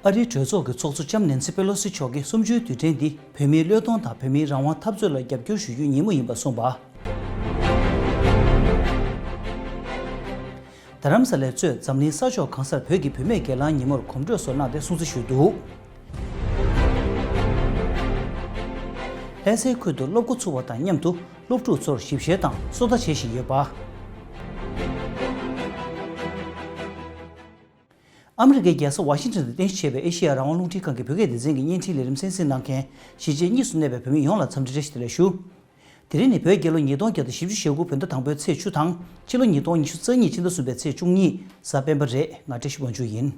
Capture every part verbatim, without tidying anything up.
ཨ་རིའི་གྲོས་ཚོགས་ཀྱི་ཚོགས་གཙོ་ལྕམ་ནན་སི་པེ་ལོ་སི་མཆོག་གིས་གསུམ་བཅུའི་དུས་དྲན་འདི་བོད་མིའི་བློས་གཏོང་དང་བོད་མིའི་རང་དབང་འཐབ་རྩོད་ལ་རྒྱབ་སྐྱོར་ཞུ་རྒྱུའི་ཉིན་མོ་ཡིན་པ་གསུངས་པ། རྡ་རམ་ས་ལའི་གཙོས་འཛམ་གླིང་ས་ཕྱོགས་གང་སར་བོད་ཀྱི་བུད་མེད་སྒེར་ལངས་ཉིན་མོར་གོམ་བགྲོད་སོགས་གནང་སྟེ་སྲུང་བརྩི་ཞུས་འདུག། ལྷ་སའི་ཁུལ་དུ་སློབ་འགོ་ཚུགས་པ་དང་མཉམ་དུ་སློབ་ཕྲུག་ཚོར་ཞིབ་བཤེར་དང་སོ་ལྟ་བྱེད་བཞིན་ཡོད་པ། ཨ་མི་རི་ཀའི་རྒྱལ་ས་ཝ་ཤིང་ཊོན་དུ་རྟེན་གཞི་བྱས་པའི་ཨེ་ཤེ་ཡ་རང་དབང་རླུང་འཕྲིན་ཁང་གི་བོད་སྐད་སྡེ་ཚན་གྱི་བརྙན་འཕྲིན་ལས་རིམ་གསན་གཟིགས་གནང་མཁན་གཞིས་བྱེས་གཉིས་སུ་གནས་པའི་བོད་མི་ཡོངས་ལ་འཚམས་འདྲི་བཀྲ་ཤིས་བདེ་ལེགས་ཞུ། དེ་རིང་ནི་བོད་རྒྱལ་ལོ་ཉིས་སྟོང་བརྒྱ་དང་བཞི་བཅུ་ཞེ་དགུ་བོད་ཟླ་དང་པོའི་ཚེས་བཅུ་དང་ཕྱི་ལོ་ཉིས་སྟོང་ཉི་ཤུ་རྩ་གཉིས་ཕྱི་ཟླ་གསུམ་པའི་ཚེས་བཅུ་གཉིས་གཟའ་སྤེན་པ་རེད། ང་བཀྲ་ཤིས་དབང་ཕྱུག་ཡིན།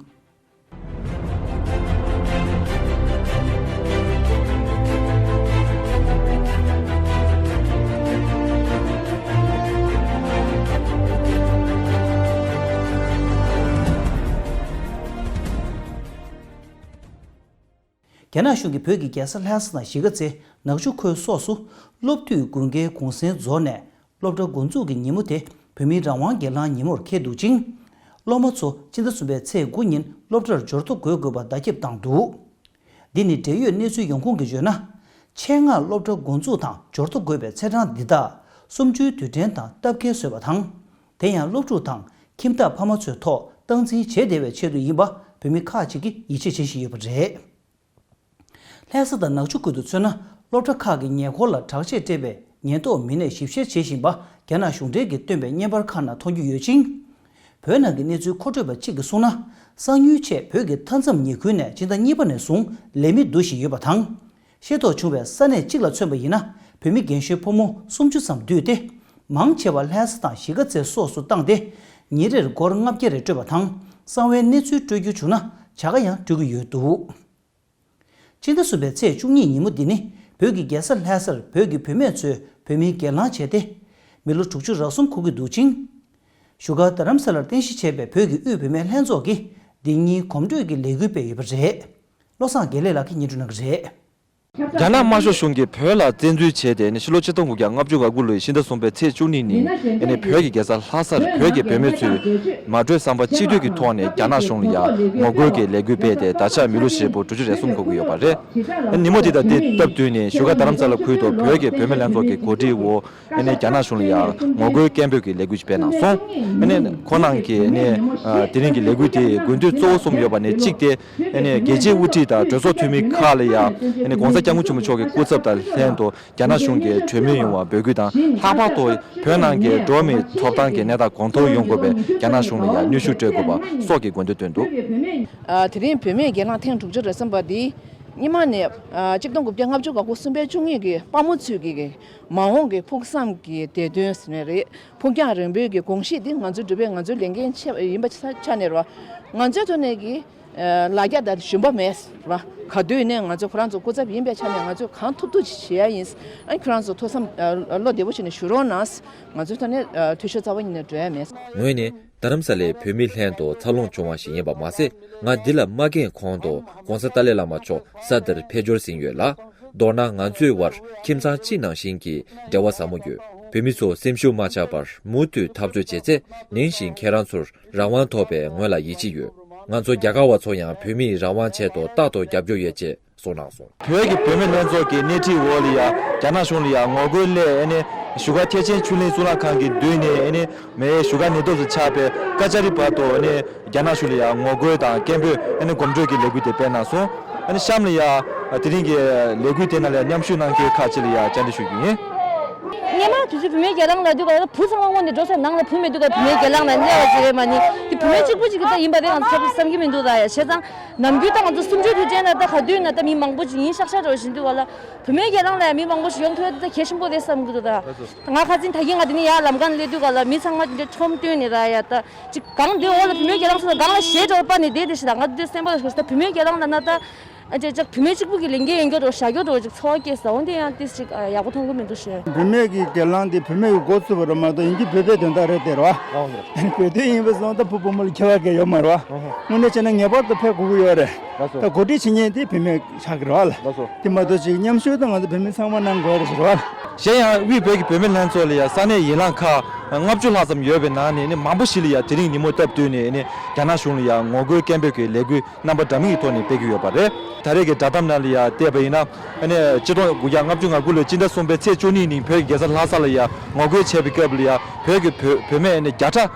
རྒྱ་ནག་གཞུང་གིས་བོད་ཀྱི་རྒྱལ་ས་ལྷ་ས་དང་གཞིས་ཀ་རྩེ། ནག་ཆུ་ཁུལ་སོགས་སུ་སློབ་དུས་དགུན་ཁའི་གུང་སེང་རྫོགས་ནས་སློབ་གྲྭ་འགོ་འཛུགས་ཀྱི་ཉིན་མོ་དེ་བོད་མིའི་རང་དབང་སྒེར་ལངས་ཉིན་མོར་འཁེལ་འདུག་ཅིང་། སློབ་མ་ཚོ་སྤྱི་ཟླ་གསུམ་པའི་ཚེས་དགུ་ཉིན་སློབ་གྲྭར་འབྱོར་ཐོ་འགོད་དགོས་པར་བརྡ་ཁྱབ་བཏང་འདུག། འདི་ནི་འབྲེལ་ཡོད་གནས་ཚུལ་ཡོང་ཁུངས་ཀྱིས་བརྗོད་ན། ཆེད་མངགས་སློབ་གྲྭ་འགོ་འཛུགས་དང་འབྱོར་ཐོ་འགོད་པའི་ཚེས་གྲངས་འདི་དག་གསུམ་བཅུའི་དུས་དྲན་དང་སྟབས་འཁེལ་བཟོས་པ་དང་། དེ་ཡང་སློབ་ཕྲུག་དང་ཁྱིམ་བདག་ཕ་མ་ཚོའི་ཐོག་སྟངས་འཛིན་བྱེད་བདེ་བའི་ཆེད་དུ་ཡིན་པ་བོད་མི་ཁག་ཅིག་གིས་ཡིད་ཆེས་བྱེད་བཞིན་ཡོད་པ་རེད། ལྷ་ས་དང་ནག་ཆུ་ཁུལ་དུ་མཚོན་ན། སློབ་གྲྭ་ཁག་གི་ཉེ་འཁོར་ལ་དྲག་ཆས་སྤྲས་པའི་ཉེན་རྟོག་མི་སྣས་ཞིབ་བཤེར་བྱེད་བཞིན་པ་རྒྱ་ནག་གཞུང་འབྲེལ་གྱིས་བཏོན་པའི་བརྙན་པར་ཁག་ནང་མཐོང་རྒྱུ་ཡོད་ཅིང་། བོད་ནང་གི་གནས་ཚུལ་མཁོ་སྤྲོད་པ་གཅིག་གིས་གསུངས་ན། གསང་ཉུལ་ཆེད་བོད་ཀྱི་མཐའ་མཚམས་ཉེ་ཁུལ་ནས་ཕྱི་ཟླ་གཉིས་པ་ནས་བཟུང་ལས་མི་བསྡུ་བཞིན་ཡོད་པ་དང་། ཤེས་རྟོགས་བྱུང་བའི་ས་གནས་གཅིག་ལ་མཚོན་པ་ཡིན་ན། བོད་མི་རྒན་གཞོན་ཕོ་མོ་སུམ་ཅུ་ཙམ་འདུས་ཏེ། མང་ཆེ་བ་ལྷ་ས་དང་གཞིས་ཀ་རྩེ་སོགས་སུ་བཏང་སྟེ། ཉིན་རེར་སྒོར་ལྔ་བརྒྱ་རེ་སྤྲོད་པ་དང་། གསང་བའི་གནས་ཚུལ་སྤྲོད་རྒྱུ་བྱུང་ན་བྱ་དགའ་ཡང་སྤྲོད་ཀྱི་ཡོད་འདུག། ཕྱི་ཟླ་གསུམ་པའི་ཚེས་བཅུ་གཉིས་ཉིན་མོ་འདི་ནི་བོད་ཀྱི་རྒྱལ་ས་ལྷ་སར་བོད་ཀྱི་བུད་མེད་ཚོས་བོད་མིའི་སྒེར་ལངས་བྱས་ཏེ། མི་ལོ་དྲུག་ཅུ་རག་གསུམ་འཁོར་གྱི་འདུག་ཅིང་། བཞུགས་སྒར་རྡ་རམ་ས་ལར་རྟེན་གཞི་བྱས་པའི་བོད་ཀྱི་དབུས་བུད་མེད་ལྷན་ཚོགས་ཀྱིས་འདི་ཉིན་གོམ་བགྲོད་ཀྱི་ལས་འགུལ་སྤེལ་ཡོད་པ་རེད། བློ་བཟང་དགེ་ལེགས་ལགས་ཀྱིས་སྙན་སྒྲོན་གནང་གི་རེད། རྒྱ་ནག་དམར་ཤོག་གཞུང་གིས་བོད་ལ་བཙན་འཛུལ་བྱས་ཏེ་ནི་ཕྱི་ལོ་ཆིག་སྟོང་དགུ་བརྒྱ་ལྔ་བཅུ་ང་དགུ་ལོའི་ཕྱི་ཟླ་གསུམ་པའི་ཚེས་བཅུ་གཉིས་ཉིན་ཨ་ནི་བོད་ཀྱི་རྒྱལ་ས་ལྷ་སར་བོད་ཀྱི་བུད་མེད་ཚོས་མ་གྲོས་བསམ་པ་གཅིག་མཐུན་གྱི་ཐོག་ནས་རྒྱ་ནག་གཞུང་ལ་ཡང་ངོ་རྒོལ་གྱི་ལས་འགུལ་སྤེལ་ཏེ་ད་ཆ་མི་ལོ་ཧྲིལ་པོ་དྲུག་ཅུ་རེ་གསུམ་འཁོར་གྱི་ཡོད་པ་རེད། ཉིན་མོ་དེ་དང་དེ་སྟབས་བསྟུན་ནས་བཞུགས་སྒར་རྡ་རམ་ས་ལ་ཁུལ་དུ་བོད་ཀྱི་བུད་མེད་ལྷན་ཚོགས་ཀྱི་གོ་སྒྲིག་འོག་ཨ་ནི་རྒྱ་ནག་གཞུང་ལ་ཡང་ངོ་རྒོལ་སྐད་འབོད་ཀྱི་ལས་འགུལ་ཞིག་སྤེལ་གནང་སོང་། ཨ་ནི་ཁོང་རྣམས་ཀྱིས་ཨ་ནི་དེ་རིང་གི་ལས་འགུལ་དེའི་དགོས་འདུན་གཙོ་བོ་གསུམ་ཡོད་པ་ནི་གཅིག་དེ། ཨ་ནི་རྒྱལ་སྤྱིའི་དབུ་ཁྲིད་དང་གྲོས་ཚོགས་འཐུས་མི་ཁག་ལ་ཡང་ཨ་ནི་༸གོང་ས་༸སྐྱབས་མགོན་ཆེན་པོ་མཆོག་གི་སྐུ་ཚབ་དང་ལྷན་དུ་རྒྱ་ནག་གཞུང་གི་གྲོས་མོལ་ཡོང་བར་འབོད་སྐུལ་དང་། ལྷག་པར་དུ་བོད་ནང་གི་འགྲོ་བ་མིའི་ཐོབ་ཐང་གི་གནས་སྟངས་གོང་མཐོར་ཡོང་དགོས་པའི་རྒྱ་ནག་གཞུང་ལ་ཡང་གནོན་ཤུགས་སྤྲོད་དགོས་པ་སོགས་ཀྱི་དགོས་འདུན་བཏོན་འདུག། ཨ། དེ་རིང་བུད་མེད་སྒེར་ལངས་ཐེངས་དྲུག་ཅུ་རེ་གསུམ་པ་འདི་སྔོན་མ་ནས་ཨ་ཆིག་སྟོང་དགུ་བརྒྱ་ལྔ་བཅུ་ང་དགུ་གསུམ་པའི་བཅུ་གཉིས་ཀྱི་དཔའ་མོ་ཚོས་ཀྱི་མ་འོངས་ཀྱི་ཕུགས་བསམ་གྱི་བདེ་དོན་ཟེར་ནས་རེད། ཕུགས་རྒྱང་རིང་པོའི་གི་དགོངས་གཞི་འདི་ང་ཚོའི་འགྲུབ་པའི་ང་ཚོའི་ལས་འགན་ཆེ་ཡིན་པ་ཆ་ནས་རེད་བ། ང་ཚོའི་ཐོག་ནས་ཀྱི་ལ་རྒྱ་དང་ཞུམ་པ་མེད་རེད་བ། ག་དུས་ནས་ང་ཚོ་ཁོ་རང་ཚོ་སྐུ་ཚབ་ཡིན་པའི་ཆ་ནས་ང་ཚོས་གང་ཐུབ་ཐུབ་ཅིག་བྱེད་ཡ་ཡིན། ཨ་ཁྱོད་རང་ཚོ་ཐུགས་བསམ་བློ་བདེ་པོ་བྱས་ནས་བཞུགས་རོགས་གནང་། ང་ཚོའི་ཐོག་ནས་འཐུས་ཤོར་རྩ་བ་ཉིད་ནས་འགྲོ་ཡ་མེད། ངོས་ནས་རྡ་རམ་ས་ལའི་བོད་མི་ལྷན་དུ་འཚར་ལོངས་བྱུང་བ་ཞིག་ཡིན་པ་མ་ཟད། ང་འདི་ལ་མ་རྒན་གོང་དུ་༸གོང་ས་ཏཱ་ལའི་བླ་མ་མཆོག་ས་འདིར་ཕེབས་འབྱོར་ཟིན་ཡོད་ལ། མདོར་ན་ང་ཚོའི་དབར་ཁྱིམ་ཚང་གཅིག་ནང་བཞིན་གྱི་འབྲེལ་བ་ཟབ་མོ་ཡོད། བོད་མི་ཚོ་སེམས་ཤུགས་མ་ཆག་པར་མུ་མཐུད་འཐབ་རྩོད་བྱེད་ཚེ་ནིང་བཞིན་ཁྱེད་རང་ཚོར་རང་དབང་ཐོབ་པའི་ངོས་ལ་ཡིད་ཆེས་ཡོད། ང་ཚོ་རྒྱ་གར་བ་ཚོ་ཡང་བོད་མིའི་རང་དབང་ཆེད་དུ་རྟག་ཏུ་རྒྱབ་སྐྱོར་ཡོད་ཅེས་གསུངས་གནང་སོང་། བོད་ཀྱི་བུད་མེད་ལྷན་ཚོགས་ཀྱི་སྣེ་ཁྲིད་འོག་ལ་ཡ་རྒྱ་ནག་གཞུང་ལ་ཡ་ངོ་རྒོལ་སླད་ཨ་ནི་བཞུགས་སྒར་ཐེག་ཆེན་ཆོས་གླིང་གཙུག་ལག་ཁང་གི་མདུན་ནས་ཨ་ནི་མེ་བཞུགས་སྒར་ཉེ་འདབས་སུ་ཆགས་པའི་ཀ་ཅ་རི་བར་དུ་ཨ་ནི་རྒྱ་ནག་གཞུང་ལ་ཡ་ངོ་རྒོལ་དང་སྐད་འབོད་ཨ་ནི་གོམ་བགྲོད་ཀྱི་ལས་འགུལ་དེ་སྤེལ་གནང་སོང་། ཨ་ནི་གཤམ་ལ་ཡ་དེ་རིང་གི་ལས་འགུལ་དེ་ནང་ལ་ཡ་མཉམ་ཞུགས་གནང་མཁན་ཁག་ཅིག་ལ་ཡ་བཅར་འདྲི་ཞུ་རྒྱུ་ཡིན། སྔོན་མ་དུས་ཚོད་བུད་མེད་སྒེར་ལངས་ལབ་དུས་ག་ལ་བུ་ཚང་མ་དངོས་གནས་འགྲོ་ས་ནང་ལ་བུ་མེད་དུས་ག་བུད་མེད་སྒེར་ལངས་ལ་སླེབས་པ་ཅིག་རེད་མ་ནི་དེ་བུད་མེད་གཅིག་པུ་ཅིག་གི་ད་ཡིན་པ་རེད་ང་ཚོ་བསམ་གྱི་མི་འདུག་ད་ཡ་བྱས་ཙང་། ནམ་རྒྱུན་ད་ང་ཚོ་གསུམ་བཅུའི་དུས་དྲན་ལ་ད་ག་དུས་ན་ད་མི་མང་པོ་ཅིག་ཡིན་ཤག་ཤག་འགྲོ་བཞིན་དུས་ག་ལ་བུད་མེད་སྒེར་ལངས་ལ་ཡང་མི་མང་པོ་ཞིག་ཡོང་ཐུབ་ཡ་དེ་ད་གལ་ཆེན་པོ་རེད་བསམ་གྱི་འདུག་ད་ང་ཁ་སང་ད་གིན་ང་དེ་ནས་ཡར་ལམ་ཁ་ནས་སླེབས་དུས་ག་ལ་མི་ཚང་མ་དེ་འདྲ་ཁྲོམ་སྟོན་ནས་ད་ཡ་ད་ཅིག་གང་དུས་འོག་ལ་བུད་མེད་སྒེར་ལངས་སོང་ད་གང་ལ་ཞེད་འགྲོ་པ་ནས་བསྡད་དེ་ཞིག་ད་ང་དེ་དུས་སེམས་པ་ལ་ཞིག་ད་བུད་མེད་སྒེར་ལངས་ལ་ན་ད། ཨ་ཅེ་ཅག་བུད་མེད་གཅིག་པུ་གི་ལས་འགན་ཡིན་རྒྱུ་རོ་བཞག་རྒྱུ་རོ་ཅིག་འཚོ་བ་སྐྱེལ་ས་འོན་ཏེ་ཡང་ཏིས་ཅིག་ཡག་པོ་མཐོང་གི་མི་འདུག་ཞེས། བུད་མེད་ཀྱི་སྒེར་ལངས་དེ་བུད་མེད་ཀྱི་འགོ་ཚུགས་པ་རེད་མ་གཏོགས་ཡིན་གྱི་བོད་པའི་དོན་དག་རེད་དེ་རེད་བ། བོད་དོན་ཡིན་པ་སོང་ད་བུ་བུ་མོ་ལ་ཁྱད་པར་གང་ཡོད་མ་རེད་བ། དངོས་གནས་བྱས་ན་ངེས་པར་དུ་ཕེབས་དགོས་ཀྱི་ཡོད་རེད། ད་གོ་སྒྲིག་བྱེད་མཁན་དེ་བུད་མེད་ཆགས་ཀྱི་རེད་བ་ལ། དེ་མ་གཏོགས་ཅིག་མཉམ་ཞུགས་དང་ང་ཚོ་བུད་མེད་ཚང་མ་གནང་དགོས་རེད་ཟེར་བ། གཞན་ཡང་དབུས་བོད་ཀྱི་བུད་མེད་ལྷན་ཚོགས་ལ་ཡང་ས་གནས་ཡན་ལག་ཁག་ལྔ་བཅུ་ལྷག་ཙམ་ཡོད་པའི་ནང་ནས་ནི་མང་པོ་ཞིག་ལ་ཡང་དེ་རིང་ཉིན་མོ་སྟབས་བསྟུན་ནས་ནི་རྒྱ་ནག་གཞུང་ལ་ཡང་ངོ་རྒོལ་སྐད་འབོད་ཀྱི་ལས་འགུལ་རྣམ་པ་འདྲ་མིན་གྱི་ཐོག་ནས་སྤེལ་གྱི་ཡོད་པ་རེད། ད་རེས་ཀྱི་བསྒྲགས་གཏམ་ནང་ལ་ཡང་བལྟས་པ་ཡིན་ན། ཨ་ནི་ཆིག་སྟོང་དགུ་བརྒྱ་ལྔ་བཅུ་ང་དགུ་ལོའི་སྤྱི་ཟླ་གསུམ་པའི་ཚེས་བཅུ་གཉིས་ཉིན་བོད་ཀྱི་རྒྱལ་ས་ལྷ་ས་ལ་ཡང་ངོ་རྒོལ་བྱས་པའི་སྐབས་ལ་ཡང་བོད་ཀྱི་བུ་བུད་མེད་ནི་བརྒྱ་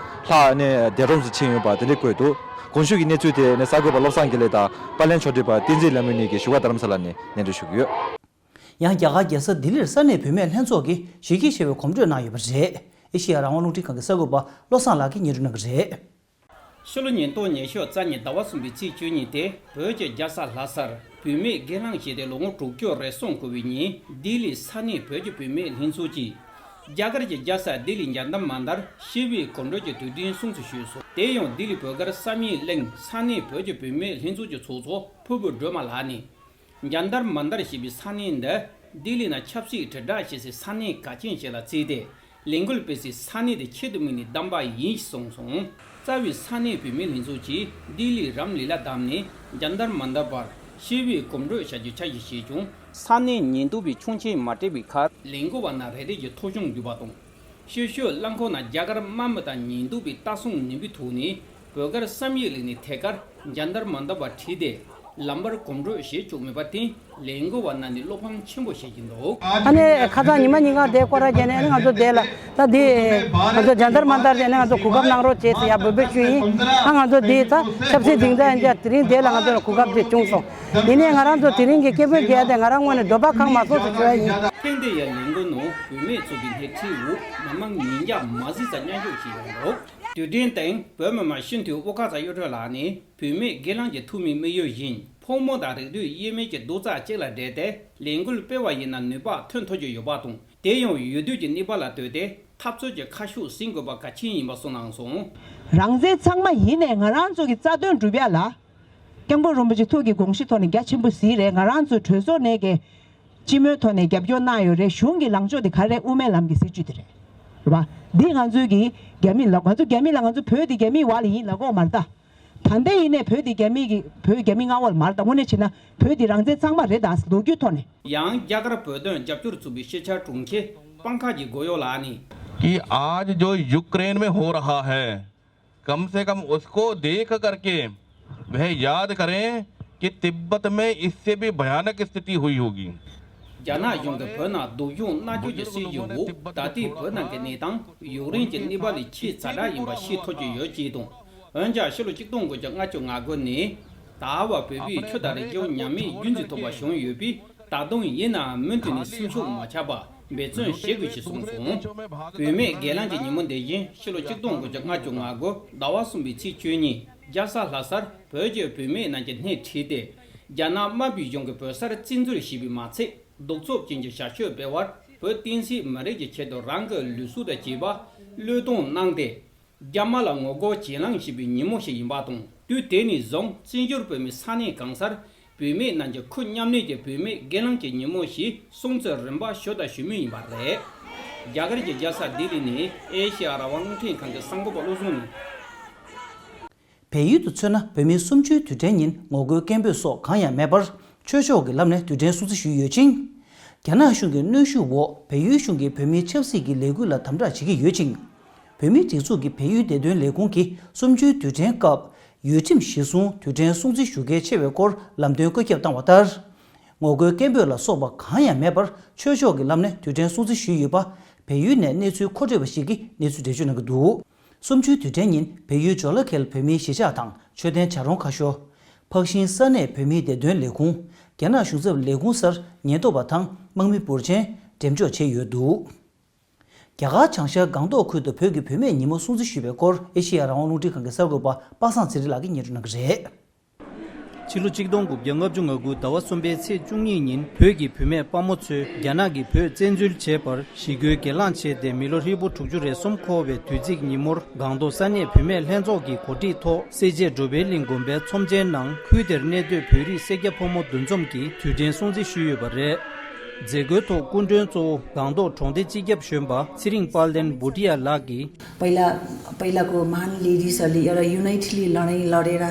ཕྲག་ལྷག་ནི་འདས་གྲོངས་སུ་ཕྱིན་ཡོད་པ་དེ་འདྲ་བཀོད་འདུག། གོང་ཞུས་ཀྱི་གནས་ཚུལ་དེ་ནི་གསར་འགོད་པ་བློ་བཟང་དགེ་ལེགས་དང་པར་ལེན་ཕྱོགས་སྒྲིག་པ་བསྟན་འཛིན་ལྷ་མོ་གཉིས་ཀྱིས་བཞུགས་སྒར་རྡ་རམ་ས་ལ་ནས་སྙན་སྒྲོན་ཞུ་གི་ཡོད། ཡང་རྒྱ་གར་རྒྱལ་ས་ལྡི་ལིར་ས་གནས་བུད་མེད་ལྷན་ཚོགས་ཀྱིས་གཞི་བཀོད་བྱས་པའི་གོམ་བགྲོད་གནང་ཡོད་པ་རེད། ཨེ་ཤེ་ཡ་རང་དབང་རླུང་འཕྲིན་ཁང་གི་གསར་འགོད་པ་བློ་བཟང་ལགས་ཀྱིས་སྙན་སྒྲོན་གནང་གི་རེད། ཕྱི་ལོ་ཉིས་སྟོང་ཉི་ཤུ་རྩ་གཉིས་ཟླ་བ་གསུམ་པའི་ཚེས་བཅུ་གཉིས་དེ་བོད་ཀྱི་རྒྱལ་ས་ལྷ་སར་བུད་མེད་སྒེར་ལངས་བྱས་ཏེ་ལོ་ངོ་དྲུག་ཅུ་རེ་སོང་འཁོར་བའི་ཉིན། ལྡི་ལི་ས་གནས་བོད་ཀྱི་བུད་མེད་ལྷན་ཚོགས་ཀྱིས་རྒྱ་གར་གྱི་རྒྱལ་ས་ལྡི་ལི་ཇན་ཏར་མན་ཏར་ཞི་བའི་གོམ་བགྲོད་ཀྱི་དུས་དྲན་སྲུང་བརྩི་ཞུས་སོང་། དེ་ཡང་ལྡི་ལི་བོད་སྒར་བསམ་ཡས་གླིང་ས་གནས་བོད་ཀྱི་བུད་མེད་ལྷན་ཚོགས་ཀྱི་ཚོགས་གཙོ་ཕུར་བུ་སྒྲོལ་མ་ལགས་ནས། ཇན་ཏར་མན་ཏར་ཞེས་པའི་ས་གནས་འདི་ལྡི་ལི་ནང་ཆབ་སྲིད་དྲིལ་བསྒྲགས་བྱེད་སའི་ས་གནས་གལ་ཆེན་ཞིག་ལ་བརྩིས་ཏེ། ལས་འགུལ་སྤེལ་སའི་ས་གནས་དེ་ཆེད་དུ་དམིགས་ནས་བདམས་པ་ཡིན་ཞེས་གསུངས་སོང་། རྩ་བའི་ས་གནས་བུད་མེད་ལྷན་ཚོགས་ཀྱིས་ལྡི་ལི་རམ་ལི་ལ་བདམས་ནས་ཇན་ཏར་མན་ཏར་བར་ཞི་བའི་གོམ་བགྲོད་བྱ་རྒྱུའི་འཆར་གཞི་བཞེས་ཀྱང་། ས་གནས་ཉེན་རྟོག་པས་ཆོག་མཆན་མ་སྤྲད་པའི་ཁར། ལས་འགུལ་བ་རྣམས་རེ་རེ་གི་ཐོ་གཞུང་བརྒྱུད་པ་དང་། ཤོད་ཤོད་རླངས་འཁོར་ནང་རྒྱ་གར་དམག་མི་དང་ཉེན་རྟོག་པའི་ལྟ་སྲུང་ནུས་པའི་ཐོག་ནས་བོད་སྒར་བསམ་ཡས་གླིང་ནས་ཐད་ཀར་ཇན་ཏར་མན་ཏར་བར་ཁྲིད་དེ་ལམ་བར་གོམ་བགྲོད་བྱེད་བཅུག་མེད་པར་བརྟེན། ལས་འགུལ་བ་རྣམས་ནས་བློ་ཕམ་ཆེན་པོ་བྱེད་ཀྱིན་འདུག། ཨ་ནི་ཁ་སང་ཉི་མ་ཉིན་གང་དེ་སྐོར་ར་བྱས་ནས་ཨ་ནི་ང་ཚོ་དེ་ལ་ད་དེ་ང་ཚོ་ཇན་ཏར་མན་ཏར་དེ་ནས་ང་ཚོ་གོ་སྐབས་གནང་རོགས་བྱས་ཟེར་ཡ་འབོད་འབོད་ཞུས་ཡིན། ཨ་ང་ཚོ་དེ་ད་ཆབ་སྲིད་སྡིངས་ཆ་ཡིན་ཙང་དེ་རིང་དེ་ལ་ང་ཚོ་ལ་གོ་སྐབས་དེ་བྱུང་སོང་། ཡིན་ནའི་ང་རང་ཚོ་དེ་རིང་གི་སྐད་འབོད་རྒྱག་ཡ་དེ་ང་རང་ངོས་ནས་འདོད་པ་ཁེངས་མ་སོང་ཟེར་ཞུ་ཡ་ཡིན། ཐེངས་འདིའི་ལས་འགུལ་ནང་བུད་མེད་ཚོགས་པའི་སྣེ་ཁྲིད་འོག་མི་མང་ཉིས་བརྒྱ་མ་ཟིན་ཙམ་མཉམ་ཞུགས་བྱས་ཡོད་འདུག། དུས་དྲན་སྟེང་བོད་མི་མང་སྤྱི་འཐུས་དབུ་དཀར་ཚ་གཡུ་སྒྲོན་ལགས་ནས་བུད་མེད་སྒེར་ལངས་ཀྱི་འཐུས་མི་དམིགས་ཡུལ་བཞིན་ཕོ་མོ་དང་རིགས་རུས་དབྱེ་མེད་ཀྱི་རྡོག་རྩ་གཅིག་ལ་སྦྲེལ་ཏེ་ལས་འགུལ་སྤེལ་བ་ཡིན་ན་ནུས་པ་ཐོན་ཐུབ་ཀྱི་ཡོད་པ་དང་། དེ་ཡང་ཡུལ་དུས་ཀྱི་གནས་བབ་ལ་ལྟོས་ཏེ་འཐབ་རྩོད་ཀྱི་ཁ་ཕྱོགས་ཟིན་དགོས་པ་གལ་ཆེན་ཡིན་པ་གསུངས་གནང་སོང་། རང་བཙན་ཚང་མ་ཡིན་ནས་ང་རང་ཚོ་གི་རྩ་དོན་སྒྲུབ་ཡ་ལ། སྐྱབས་མགོན་རིན་པོ་ཆེ་ཐུགས་ཀྱི་དགོངས་གཞི་ཐོག་ནས་རྒྱ་ཆེན་པོ་གཟིགས་རེད། ང་རང་ཚོའི་གྲོས་ཚོགས་ནས་ཀྱི་སྤྱི་མོས་ཐོག་ནས་རྒྱབ་སྐྱོར་གནང་ཡོད་རེད། གཞུང་གི་ལངས་ཕྱོགས་དེ་ག་རེ་དབུ་མའི་ལམ་གྱི་སྲིད་བྱུས་དེ་རེད། རེད་བ། འདི་ང་ཚོའི་གི་རྒྱ་མི་ལ་ང་ཚོ་རྒྱ་མི་ལ་ང་ཚོ་བོད་དེ་རྒྱ་མིའི་བར་ལ་ཡིན་ལབ་དགོས་མ་རེད་ད། ད་ལྟ་ཡིན་ནའི་བོད་དེ་རྒྱ་མི་གི་བོད་རྒྱ་མི་མངའ་འོག་ལ་མ་རེད་ད། དངོས་གནས་བྱས་ན་བོད་དེ་རང་བཙན་གཙང་མ་རེད་ད་ལོ་རྒྱུས་ཐོག་ནས། ཡང་རྒྱ་གར་བོད་དོན་རྒྱབ་སྐྱོར་ཚོགས་པའི་ཤེས་བྱ་དྲུང་ཆེ་པང་ཁ་གི་གོ་ཡོ་ལགས་ནི། कि आज जो यूक्रेन में हो रहा है, कम से कम उसको देख करके वह याद करें कि तिब्बत में इससे भी भयानक स्थिति हुई होगी। རྒྱ་ནག་གཞུང་གིས་བོད་ནང་སྡུག་སྦྱོང་མནར་གཅོད་ཀྱི་སྲིད་བྱུས་འོག་ད་ལྟའི་བོད་ནང་གི་གནས་སྟངས་ཡུཀ་རེན་གྱི་གནས་བབ་ལས་ཆེས་ཛ་དྲག་ཡིན་པ་ཤེས་ཐུབ་ཀྱི་ཡོད་ཅེས་དང་། འོན་ཀྱང་ཕྱི་ལོ་ཆིག་སྟོང་དགུ་བརྒྱ་ལྔ་བཅུ་ང་དགུ་ནས་ད་བར་བོད་པའི་ཆོས་དང་རིག་གཞུང་ཉམས་དམས་རྒྱུན་འཛིན་ཐུབ་པ་བྱུང་ཡོད་པས། ད་དུང་ཡིན་ནའང་མུ་མཐུད་ནས་སེམས་ཤུགས་མ་ཆག་པར་འབད་བརྩོན་བྱེད་དགོས་ཞེས་གསུངས་སོང་། བུད་མེད་སྒེར་ལངས་ཀྱི་ཉིན་མོ་འདི་བཞིན་ཕྱི་ལོ་ཆིག་སྟོང་དགུ་བརྒྱ་ལྔ་བཅུ་ང་དགུ་ཟླ་བ་གསུམ་པའི་ཚེས་བཅུ་གཉིས་རྒྱལ་ས་ལྷ་སར་བོད་ཀྱི་བུད་མེད་རྣམས་ཀྱིས་སྣེ་ཁྲིད་དེ་རྒྱ་ནག་དམར་པོའི་གཞུང་གིས་བོད་སར་བཙན་འཛུལ་བྱས་པའི་མ་ཚད་གདུག་རྩུབ་ཅན་གྱི་བྱ་སྤྱོད་སྤེལ་བར་བོད་བསྟན་སྲིད་མི་རིགས་ཀྱི་ཆེད་དུ་རང་གི་ལུས་སྲོག་དང་བཅས་པ་བློས་གཏོང་གནང་སྟེ། རྒྱ་དམར་ལ་ངོ་རྒོལ་གྱེན་ལངས་བྱེད་པའི་ཉིན་མོ་ཞིག་ཡིན་པ་དང་། དུས་དེ་ནས་བཟུང་བཙན་བྱོལ་བོད་མིའི་ས་གནས་གང་སར་བུད་མེད་རྣམས་ཀྱི་ཁུར་མཉམ་གནས་ཀྱི་བུད་མེད་སྒེར་ལངས་ཀྱི་ཉིན་མོ་ཞེས་སྲུང་བརྩི་རིམ་པ་ཞུ་དང་ཞུ་མུས་ཡིན་པ་རེད། རྒྱ་གར་གྱི་རྒྱལ་ས་ལྡི་ལི་ནས་ཨེ་ཤེ་ཡ་རང་དབང་རླུང་འཕྲིན་ཁང་གི་གསར་འགོད་པ་བློ་བཟང་ནས། བལ་ཡུལ་དུ་མཚོན་ན་བོད་མིའི་གསུམ་བཅུའི་དུས་དྲན་ཉིན་ངོ་རྒོལ་སྐད་འབོད་སོགས་གང་ཡང་མེད་པར་ཆོས་ཕྱོགས་ཀྱི་ལམ་ནས་དུས་དྲན་སྲུང་བརྩི་ཞུས་ཡོད་ཅིང་། རྒྱ་ནག་གཞུང་གི་གནོན་ཤུགས་འོག་བལ་ཡུལ་གཞུང་གིས་བོད་མིའི་ཆབ་སྲིད་ཀྱི་ལས་འགུལ་ལ་དམ་དྲག་བྱེད་ཀྱི་ཡོད་ཅིང་། བོད་མིའི་སྒྲིག་འཛུགས་ཀྱི་བལ་ཡུལ་བདེ་དོན་ལས་ཁུངས་ཀྱིས་གསུམ་བཅུའི་དུས་དྲན་སྐབས་ཡུལ་ཁྲིམས་གཞིར་བཟུང་དུས་དྲན་སྲུང་བརྩི་ཞུ་གལ་ཆེ་བའི་སྐོར་ལམ་སྟོན་བཀོད་ཁྱབ་བཏང་བ་ལྟར། ངོ་རྒོལ་སྐད་འབོད་ལ་སོགས་པ་གང་ཡང་མེད་པར་ཆོས་ཕྱོགས་ཀྱི་ལམ་ནས་དུས་དྲན་སྲུང་བརྩི་ཞུས་ཡོད་པ་བལ་ཡུལ་ནས་གནས་ཚུལ་མཁོ་སྤྲོད་པ་ཞིག་གིས་གནས་ཚུལ་འགྲེལ་བརྗོད་གནང་གི་འདུག། གསུམ་བཅུའི་དུས་དྲན་ཉིན་བལ་ཡུལ་ཇོ་ལ་ཁེལ་བོད་མིའི་གཞིས་ཆགས་དང་མཆོད་རྟེན་བྱ་རུང་ཁ་ཤོར། འཕགས་ཤིང་ས་གནས་བོད་མིའི་བདེ་དོན་ལས་ཁུངས། རྒྱ་ནག་གཞུང་ཚབ་ལས་ཁུངས་སར་ཉེན་རྟོག་པ་དང་དམག་མི་འབོར་ཆེན་འགྲེམས་འཇོག་བྱས་ཡོད་འདུག། རྒྱ་གར་བྱང་ཤར་སྒང་ཏོག་ཁུལ་དུ་བོད་ཀྱི་བུད་མེད་ཉིན་མོ་སྲུང་བརྩི་ཞུས་པའི་སྐོར་ཨེ་ཤེ་ཡ་རང་དབང་རླུང་འཕྲིན་ཁང་གི་གསར་འགོད་པ་པ་སངས་ཚེ་རིང་ལགས་ཀྱིས་སྙན་སྒྲོན་གནང་གི་རེད། ཕྱི་ལོ་ཆིག་སྟོང་དགུ་བརྒྱ་ལྔ་བཅུ་ང་དགུ་ཟླ་བ་གསུམ་པའི་ཚེས་བཅུ་གཉིས་ཉིན་བོད་ཀྱི་བུད་མེད་དཔའ་མོ་ཚོས་རྒྱ་ནག་གིས་བོད་བཙན་འཛུལ་བྱས་པར་ཞི་རྒོལ་གྱེན་ལངས་བྱས་ཏེ་མི་ལོ་ཧྲིལ་པོ་དྲུག་ཅུ་རེ་གསུམ་འཁོར་བའི་དུས་ཚིགས་ཉིན་མོར་སྒང་ཏོག་ས་གནས་བུད་མེད་ལྷན་ཚོགས་ཀྱི་གོ་སྒྲིག་ཐོག་སེར་བྱེས་འགྲོ་བའི་གླིང་དགོན་པའི་ཚོམས་ཆེན་ནང་ཁུལ་དེར་གནས་སྡོད་བོད་རིགས་སེར་སྐྱ་ཕོ་མོ་འདུ་འཛོམས་ཀྱིས་དུས་དྲན་སྲུང་བརྩི་ཞུས་ཡོད་པ་རེད། མཛད་སྒོའི་ཐོག་སྐུ་མགྲོན་གཙོ་བོ་སྒང་ཏོག་གྲོང་སྡེ་སྤྱི་ཁྱབ་གཞོན་པ་ཚེ་རིང་དཔལ་ལྡན་བུ་ཏི་ཡ་ལགས་ཀྱིས། पहिला पहिलाको महान लेडिजहरूले एउटा युनाइटली लडाइँ लडेर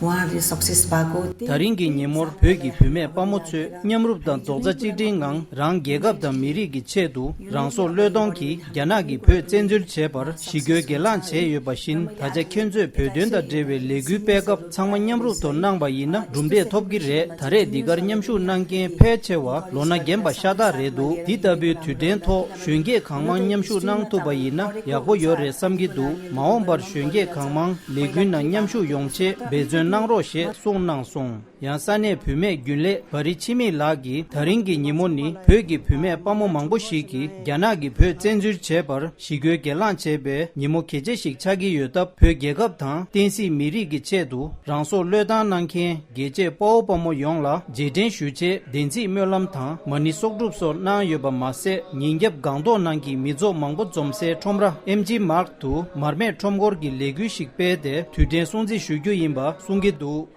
उहाँहरूले सक्सेस पाएको त्यही ད་རིང་གི་ཉིན་མོར་བོད་ཀྱི་བུད་མེད་དཔའ་མོ་ཚོས་མཉམ་རུབ་དང་རྡོག་རྩ་གཅིག་སྒྲིལ་ངང་རང་རྒྱལ་ཁབ་དང་མི་རིགས་ཀྱི་ཆེད་དུ་རང་སྲོག་བློས་གཏོང་གིས་རྒྱ་ནག་གིས་བོད་བཙན་འཛུལ་བྱས་པར་ཞི་རྒོལ་སྒེར་ལངས་བྱས་ཡོད་པ་བཞིན། ད་ཆ་ཁྱེད་ཚོས་བོད་དོན་དང་འབྲེལ་བའི་ལས་འགུལ་སྤེལ་སྐབས་ཚང་མ་མཉམ་རུབ་ཐོག་གནང་པ་ཡིན་ན་གྲུབ་འབྲས་ཐོབ་ཀྱི་རེད། ད་རེས་འདི་གར་མཉམ་ཞུགས་གནང་མཁན་ཕལ་ཆེ་བ་ལོ་ན་རྒན་པ་ཤ་སྟག་རེད་འདུག་འདི་ལྟ་བུའི་དུས་དྲན་ཐོག་གཞོན་སྐྱེས་གང་མང་མཉམ་ཞུགས་གནང་ཐུབ་པ་ཡིན་ན་ཡག་པོ་ཡོད་རེད་བསམ་གྱི་འདུག་མ་འོངས་པར་གཞོན་སྐྱེས་གང་མང་ལས་འགུལ་ནང་མཉམ་ཞུགས་ཡོང་ཆེད་འབད་བརྩོན་གནང་རོགས་ཞེས་གསུངས་གནང་སོང་། ཡང་ས་གནས་བུད་མེད་རྒྱུན་ལས་བ་རི་འཆི་མེད་ལགས་ཀྱིས། ད་རིང་གི་ཉིན་མོ་ནི་བོད་ཀྱི་བུད་མེད་དཔའ་མོ་མང་པོ་ཞིག་གིས་རྒྱ་ནག་གིས་བོད་བཙན་འཛུལ་བྱས་པར་ཞི་རྒོལ་སྒེར་ལངས་བྱས་པའི་ཉིན་མོ་གལ་ཆེ་ཞིག་ཆགས་ཀྱི་ཡོད་སྟབས། བོད་རྒྱལ་ཁབ་དང་བསྟན་སྲིད་མི་རིགས་ཀྱི་ཆེད་དུ་རང་སྲོག་བློས་བཏང་གནང་མཁན་རྒྱལ་གཅེས་དཔའ་བོ་དཔའ་མོ་ཡོངས་ལ་རྗེས་དྲན་ཞུ་ཆེད་བདེན་ཚིག་སྨོན་ལམ་དང་མ་ཎི་གསོག་སྒྲུབ་སོགས་གནང་ཡོད་པ་མ་ཟད། ཉིན་རྒྱབ་སྒང་ཏོག་ནང་གི་མི་ཚོགས་མང་པོ་འཛོམས་སའི་ཁྲོམ་ར་ཨེམ་ཇི་མཱར་ཊི་དུ་མར་མེ་ཁྲོམ་སྐོར་གྱི་ལས་འགུལ་ཞིག་སྤེལ་ཏེ་དུས་དྲན་སྲུང་བརྩི་ཞུ་རྒྱུ་ཡིན་པ་གསུང་གི་འདུག་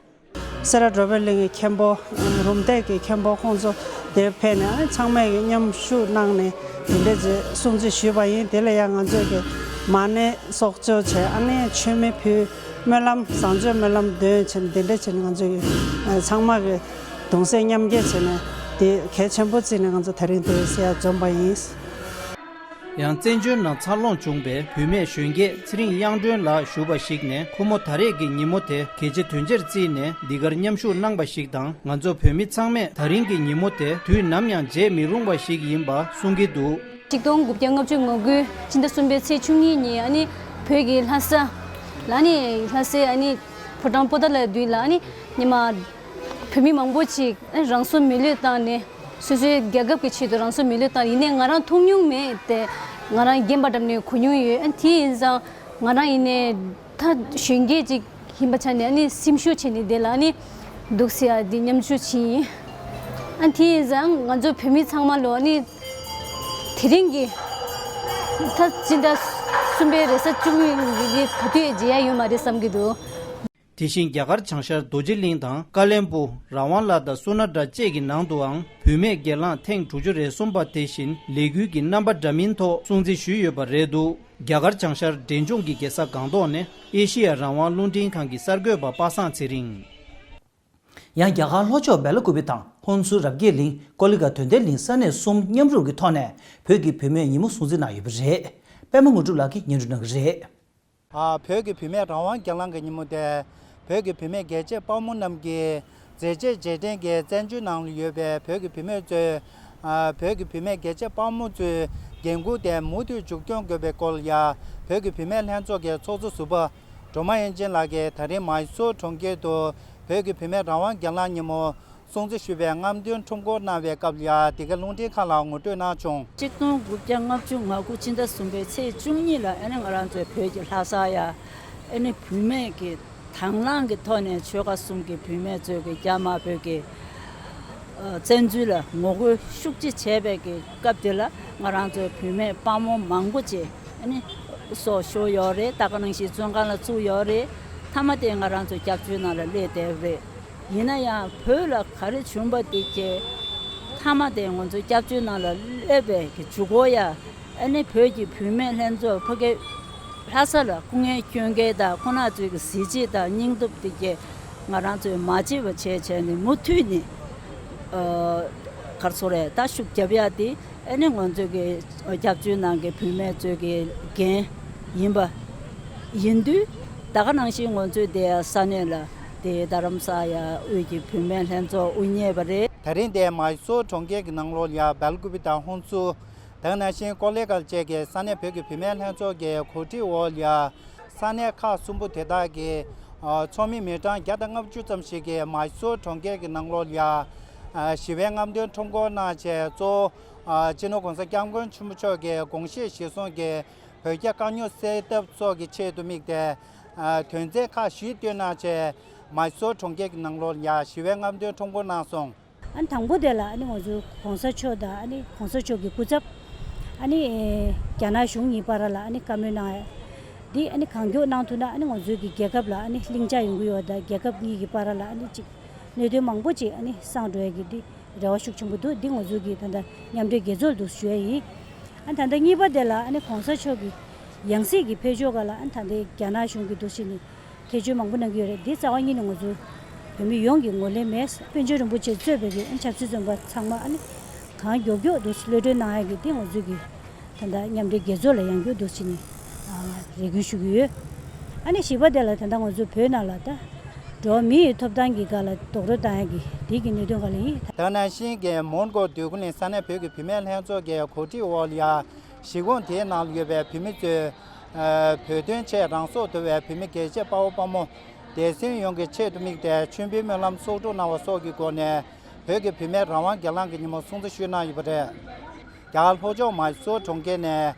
སེ་ར་བགྲོ་གླེང་གི་མཁན་པོ། རུམ་བཏེག་གི་མཁན་པོ་ཁོང་ཚོ་དེར་ཕེབས་ནས་ཨ་ཚང་མས་ཀྱི་མཉམ་ཞུགས་གནང་ནས་དེ་འདྲ་ཅིག་སྲུང་བརྩི་ཞུས་པ་ཡིན། དེ་ལ་ཡང་ང་ཚོས་ཀྱི་མ་ཎི་གསོག་འཇོག་བྱས། ཨ་ནི་མཆོད་མེ་ཕུལ། སྨོན་ལམ་བཟང་སྤྱོད་སྨོན་ལམ་འདོན་བྱས་ནས་དེ་འདྲ་བྱས་ནས་ང་ཚོས་ཀྱི་ཚང་མ་གི་གདུང་སེམས་མཉམ་སྐྱེད་བྱས་ནས་དེ་གལ་ཆེན་པོ་བརྩིས་ནས་ང་ཚོ་དེ་རིང་འདིར་ཡར་འཛོམས་པ་ཡིན། ཡང་བཙན་བྱོལ་ནང་འཚར་ལོངས་བྱུང་བའི་བུད་མེད་གཞོན་སྐྱེས་ཚེ་རིང་དབྱངས་སྒྲོན་ལགས་ཞུ་བ་ཞིག་ནས། ཁོ་མོ་ད་རེས་ཀྱི་ཉིན་མོ་དེ་གལ་ཆེ་དོན་ཆེར་བརྩིས་ནས་འདི་གར་མཉམ་ཞུགས་གནང་པ་ཞིག་དང་། ང་ཚོ་བོད་མི་ཚང་མས་ད་རིང་གི་ཉིན་མོ་དེ་དུས་ནམ་ཡང་བརྗེད་མི་རུང་བ་ཞིག་ཡིན་པ་གསུང་གི་འདུག་ཆིག་སྟོང་དགུ་བརྒྱ་ལྔ་བཅུ་ང་དགུ་ཕྱི་ཟླ་གསུམ་པའི་ཚེས་བཅུ་གཉིས་ཉིན། ཨ་ནི་བོད་ཀྱི་ལྷ་ས་ལ་ནི་ལྷ་སའི་ཨ་ནི་ཕོ་བྲང་པོ་ཏཱ་ལའི་མདུན་ལ་ཨ་ནི་ཉི་མ་བོད་མི་མང་པོ་ཅིག་ཨ་ནི་རང་སྲོག་མེ་ལུས་བཏང་ནས། སོ་སོའི་རྒྱལ་ཁབ་ཀྱི་ཆེད་དུ་རང་སྲོག་མེ་ལུས་བཏང་། ཡིན་ནའི་ང་རང་མཐོང་མྱོང་མེད་དེ། ང་རང་རྒན་པ་འགྲམ་ནས་གོ་མྱོང་ཡོད། ཨ་དེ་ཡིན་ཙང་ང་རང་ཡིན་ནའི་ད་གཞོན་སྐྱེས་ཅིག་ཡིན་པ་ཆ་ནས་ཨ་ནི་སེམས་ཤུགས་བྱས་ནས་དེ་ལ་ཨ་ནི་འདུག་སེ་ཡ་འདི་མཉམ་ཞུགས་བྱས་ཡིན། ཨ་དེ་ཡིན་ཙང་ང་ཚོ་བོད་མི་ཚང་མ་ལོ་ཨ་ནི་དེ་རིང་གི་ད་སྤྱི་ཟླ་གསུམ་པའི་རེས་གཟའ་བཅུ་གཉིས་ཀྱི་ག་དུས་མཇལ་ཡ་ཡོད་མ་རེད་བསམ་གྱི་འདུག་དེ་བཞིན་རྒྱ་གར་བྱང་ཤར་རྡོ་རྗེ་གླིང་དང་ཀ་བློན་སྦུག་ར་ཝང་ལ་དང་སུ་ན་ཏྲ་བཅས་ཀྱི་ནང་དུའང་བུད་མེད་སྒེར་ལངས་ཐེངས་དྲུག་ཅུ་རེ་གསུམ་པ་དེ་བཞིན་ལས་འགུལ་གྱི་རྣམ་པ་འདྲ་མིན་ཐོག་སྲུང་བརྩི་ཞུས་ཡོད་པ་རེད་འདུག་རྒྱ་གར་བྱང་ཤར་འབྲས་ལྗོངས་ཀྱི་རྒྱལ་ས་སྒང་ཏོག་ནས་ཨེ་ཤི་ཡ་རང་དབང་རླུང་འཕྲིན་ཁང་གི་གསར་འགོད་པ་པ་སངས་ཚེ་རིང་། ཡང་རྒྱ་གར་ལྷོ་ཕྱོགས་སྦེལ་ཀུ་པེ་དང་ཧོན་སུར་རབ་རྒྱས་གླིང་ཀོ་ལི་གྷལ་དོན་ལྡན་གླིང་ས་གནས་གསུམ་མཉམ་རུབ་ཀྱི་ཐོག་ནས་བོད་ཀྱི་བུད་མེད་ཉིན་མོ་སྲུང་བརྩི་གནང་ཡོད་པ་རེད། པད་མ་དངོས་གྲུབ་ལགས་ཀྱིས་སྙན་སྒྲོན་གནང་གི་རེད། ཨ། བོད་ཀྱི་བུད་མེད་རང་དབང་སྒེར་ལངས་ཀྱི་ཉིན་མོ་དེ། བོད་ཀྱི་བུད་མེད་རྒྱལ་གཅེས་དཔའ་མོ་རྣམས་ཀྱི་མཛད་རྗེས་རྗེས་དྲན་གྱི་བཙན་བྱོལ་ནང་ལ་ཡོད་པའི་བོད་ཀྱི་བུད་མེད་ཚོས། ཨ། བོད་ཀྱི་བུད་མེད་རྒྱལ་གཅེས་དཔའ་མོ་ཚོའི་འགན་འཁུར་དེ་མུ་མཐུད་མཇུག་སྐྱོང་དགོས་པའི་སྐོར་ལ་ཡ། བོད་ཀྱི་བུད་མེད་ལྷན་ཚོགས་ཀྱི་ཚོགས་གཙོ་ཟུར་པ་སྒྲོལ་མ་དབྱངས་ཅན་ལགས་ཀྱིས་ད་རིང་མཱི་སོར་གྲོང་ཁྱེར་དུ་བོད་ཀྱི་བུད་མེད་རང་དབང་སྒེར་ལངས་ཉིན་མོ་སྲུང་བརྩི་ཞུ་བའི་རྔམ་སྟོན་ཁྲོམ་སྐོར་གནང་བའི་སྐབས་ལ་ཡ། འདི་ག་རླུང་འཕྲིན་ཁང་ལ་ངོ་སྤྲོད་གནང་བྱུང་། ཆིག་སྟོང་དགུ་བརྒྱ་ལྔ་བཅུ་ང་དགུ་ཕྱི་ཟླ་གསུམ་པའི་ཚེས་བཅུ་གཉིས་ལ་ཨ་ནི་ང་རང་ཚོའི་བོད་ཀྱི་ལྷ་ས་ཡ། ཨ་ནི་བུད་མེད་ཀྱི་དང་བླངས་ཀྱི་ཐོག་ནས་ཆོལ་ཁ་གསུམ་གྱི་བུད་མེད་ཚོས་ཀྱི་རྒྱ་དམར་པོའི་གི་ཨ་བཙན་འཛུལ་ལ་ངོ་རྒོལ་ཤུགས་ཆེ་བྱས་པའི་གི་སྐབས་དེ་ལ་ང་རང་ཚོའི་བུད་མེད་དཔའ་མོ་མང་པོ་ཅིག་ཨ་ནི་སྲོག་ཤོར་ཡོད་རེད། ད་ག་ནང་བཞིན་བཙོན་ཁང་ལ་བཙུགས་ཡོད་རེད། མཐའ་མ་དེ་ང་རང་ཚོའི་སྐྱབས་བཅོལ་ནང་ལ་སླེབས་བསྡད་རེད། ཡིན་ན་ཡང་བོད་ལ་ག་རེ་བྱུང་པ་དེ་གྱི་མཐའ་མ་དེ་ང་ཚོའི་སྐྱབས་བཅོལ་ནང་ལ་སླེབས་པའི་གི་མཇུག་སྐོར་ཡ། ཨ་ནི་བོད་ཀྱི་བུད་མེད་ལྷན་ཚོགས་ཕ་གི་ལྷ་ས་ལ་སྐུ་ངལ་སྐྱོན་མཁན་དང་ཁོང་རྣམ་ཚོའི་གི་གཟི་བརྗིད་དང་སྙིང་སྟོབས་དེ་གྱི་ང་རང་ཚོས་མ་བརྗེད་པ་བྱས་བྱས་ནས་མུ་མཐུད་ནས་ཨ་ག་རེ་ཟེར་རེད། ད་ཤུགས་རྒྱབ་ཡ་དེ་ཨ་ནི་ང་ཚོའི་གི་སྐྱབས་བཅོལ་ནང་གི་བུད་མེད་ཚོའི་གི་འགན་ཡིན་པ་ཡིན་དུས། ད་ག་ནང་བཞིན་ང་ཚོའི་དེ་ས་གནས་ལ་དེ་རྡ་རམ་ས་ཡ་དབུས་ཀྱི་བུད་མེད་ལྷན་ཚོགས་དབུ་བརྙེས་པ་རེད། ད་རིང་དེ་མཱི་སོར་གྲོང་ཁྱེར་གྱི་ནང་ལོགས་ལ་ཡ་སྦེལ་ཀུ་པེ་དང་ཧོན་སུར། དེ་ནང་བཞིན་ཀོ་ལི་གྷལ་བཅས་ཀྱི་ས་གནས་བོད་ཀྱི་བུད་མེད་ལྷན་ཚོགས་ཀྱི་གོ་སྒྲིག་འོག་ལ་ཡ། ས་གནས་ཁག་གསུམ་པོ་དེ་དག་གི་ཨ་ཚོགས་མི་མི་གྲངས་བརྒྱ་དང་ལྔ་བཅུ་ཙམ་ཞིག་གིས་མཱི་སོར་གྲོང་ཁྱེར་གྱི་ནང་ལོགས་ལ་ཡ། ཨ་ཞི་བའི་རྔམ་སྟོན་ཁྲོམ་སྐོར་གནང་བྱས། གཙོ་བོ་ཨ་སྤྱི་ནོར་༸གོང་ས་༸སྐྱབས་མགོན་ཆེན་པོ་མཆོག་གི་དགོངས་བཞེད་གཞིར་བཟུང་གིས་བོད་རྒྱ་དཀའ་རྙོག་སེལ་ཐབས་སོགས་ཀྱི་ཆེད་དུ་དམིགས་ཏེ། ཨ་དོན་ཚན་ཁག་བཞི་བཏོན་གནང་བྱས། མཱི་སོར་གྲོང་ཁྱེར་གྱི་ནང་ལོགས་ལ་ཡ་ཞི་བའི་རྔམ་སྟོན་ཁྲོམ་སྐོར་གནང་སོང་། ཨ་ནི་དང་པོ་དེ་ལ་ཨ་ནི་ང་ཚོའི་༸གོང་ས་མཆོག་དང་ཨ་ནི་༸གོང་ས་མཆོག་གི་སྐུ་ཚབ། ཨ་ནི་ཨེ་རྒྱ་ནག་གཞུང་གཉིས་བར་ལ་ཨ་ནི་བཀའ་མོལ་གནང་ཡ། འདི་ཨ་ནི་གང་མགྱོགས་གནང་ཐུབ་ན་ཨ་ནི་ང་ཚོའི་གི་རྒྱལ་ཁབ་ལ་ཨ་ནི་ལྷིང་འཇགས་ཡོང་གི་ཡོད། ད་རྒྱལ་ཁབ་གཉིས་ཀྱི་བར་ལ་ཨ་ནི་ཅིག་གནད་དོན་མང་པོ་ཅིག་ཨ་ནི་སངས་འགྲོ་ཡ་གི་འདི་རེ་བ་ཤུགས་ཆེན་པོ་འདུག་འདི་ང་ཚོའི་གི་ད་ལྟ་མཉམ་འབྲེལ་རྒྱལ་ཚོགས་འདུག་ཞུ་ཡ་ཡིན། ཨ་ནི་ད་ལྟ་གཉིས་པ་དེ་ལ་ཨ་ནི་༸གོང་ས་མཆོག་གི་ཡང་སྲིད་ཀྱི་འཕེལ་ཕྱོགས་སྒང་ལ་ཨ་ནི་ད་ལྟའི་རྒྱ་ནག་གཞུང་གི་འདུག་ཞིག་ནི། ཐེ་བྱུས་མང་པོ་གནང་གི་ཡོད་རེད། འདི་རྩ་བ་ཉིད་ནས་ང་ཚོ་བོད་མི་ཡོངས་ཀྱིས་ངོས་ལེན་མེད། པཎ་ཆེན་རིན་པོ་ཆེ་གཙོས་པའི་གི་ཆབ་སྲིད་བཙོན་པ་ཚང་མ་ཨ་ནི་གང་མགྱོགས་མགྱོགས་འདུག་གློད་གྲོལ་གནང་ཡ་གི་འདི་ང་ཚོ་གི་ད་ལྟ་མཉམ་འབྲེལ་རྒྱལ་ཚོགས་ལ་ཡང་བསྐྱར་འདུག་ཕྱིན་ནས་རེ་སྐུལ་ཞུ་གི་ཡོད། ཨ་ནི་བཞི་པ་དེ་ལ་ད་ལྟ་ང་ཚོ་བོད་ནང་ལ་ད་འགྲོ་བ་མི་ཡི་ཐོབ་ཐང་གི་སྒང་ལ་རྡོག་རོལ་བཏང་ཡ་གི་འདི་གི་གནད་དོན་སྒང་ལ་ཡིན། དེ་ནང་བཞིན་གྱི་མོན་གྷོ་འདོད་རྒུ་གླིང་ས་གནས་བོད་ཀྱི་བུད་མེད་ལྷན་ཚོགས་ཀྱི་གོ་སྒྲིག་འོག་ལ་ཡ་གཞིས་ཁོངས་དེའི་ནང་ལ་ཡོད་པའི་བོད་མི་ཚོས་བོད་དོན་ཆེད་རང་སྲོག་དུལ་བའི་བོད་མི་རྒྱལ་གཅེས་དཔའ་བོ་དཔའ་མོ་སྡེ་ཚན་ཡོངས་ཀྱི་ཆེད་དུ་དམིགས་ཏེ་མཆོད་འབུལ་སྨོན་ལམ་གསོག་སྒྲུབ་གནང་བ་སོགས་ཀྱི་སྒོ་ནས་བོད་ཀྱི་བུད་མེད་རང་དབང་སྒེར་ལངས་ཀྱི་ཉིན་མོ་སྲུང་བརྩི་ཞུས་གནང་ཡོད་པ་རེད། རྒྱ་གར་ལྷོ་ཕྱོགས་མཱི་སོར་གྲོང་ཁྱེར་ནས་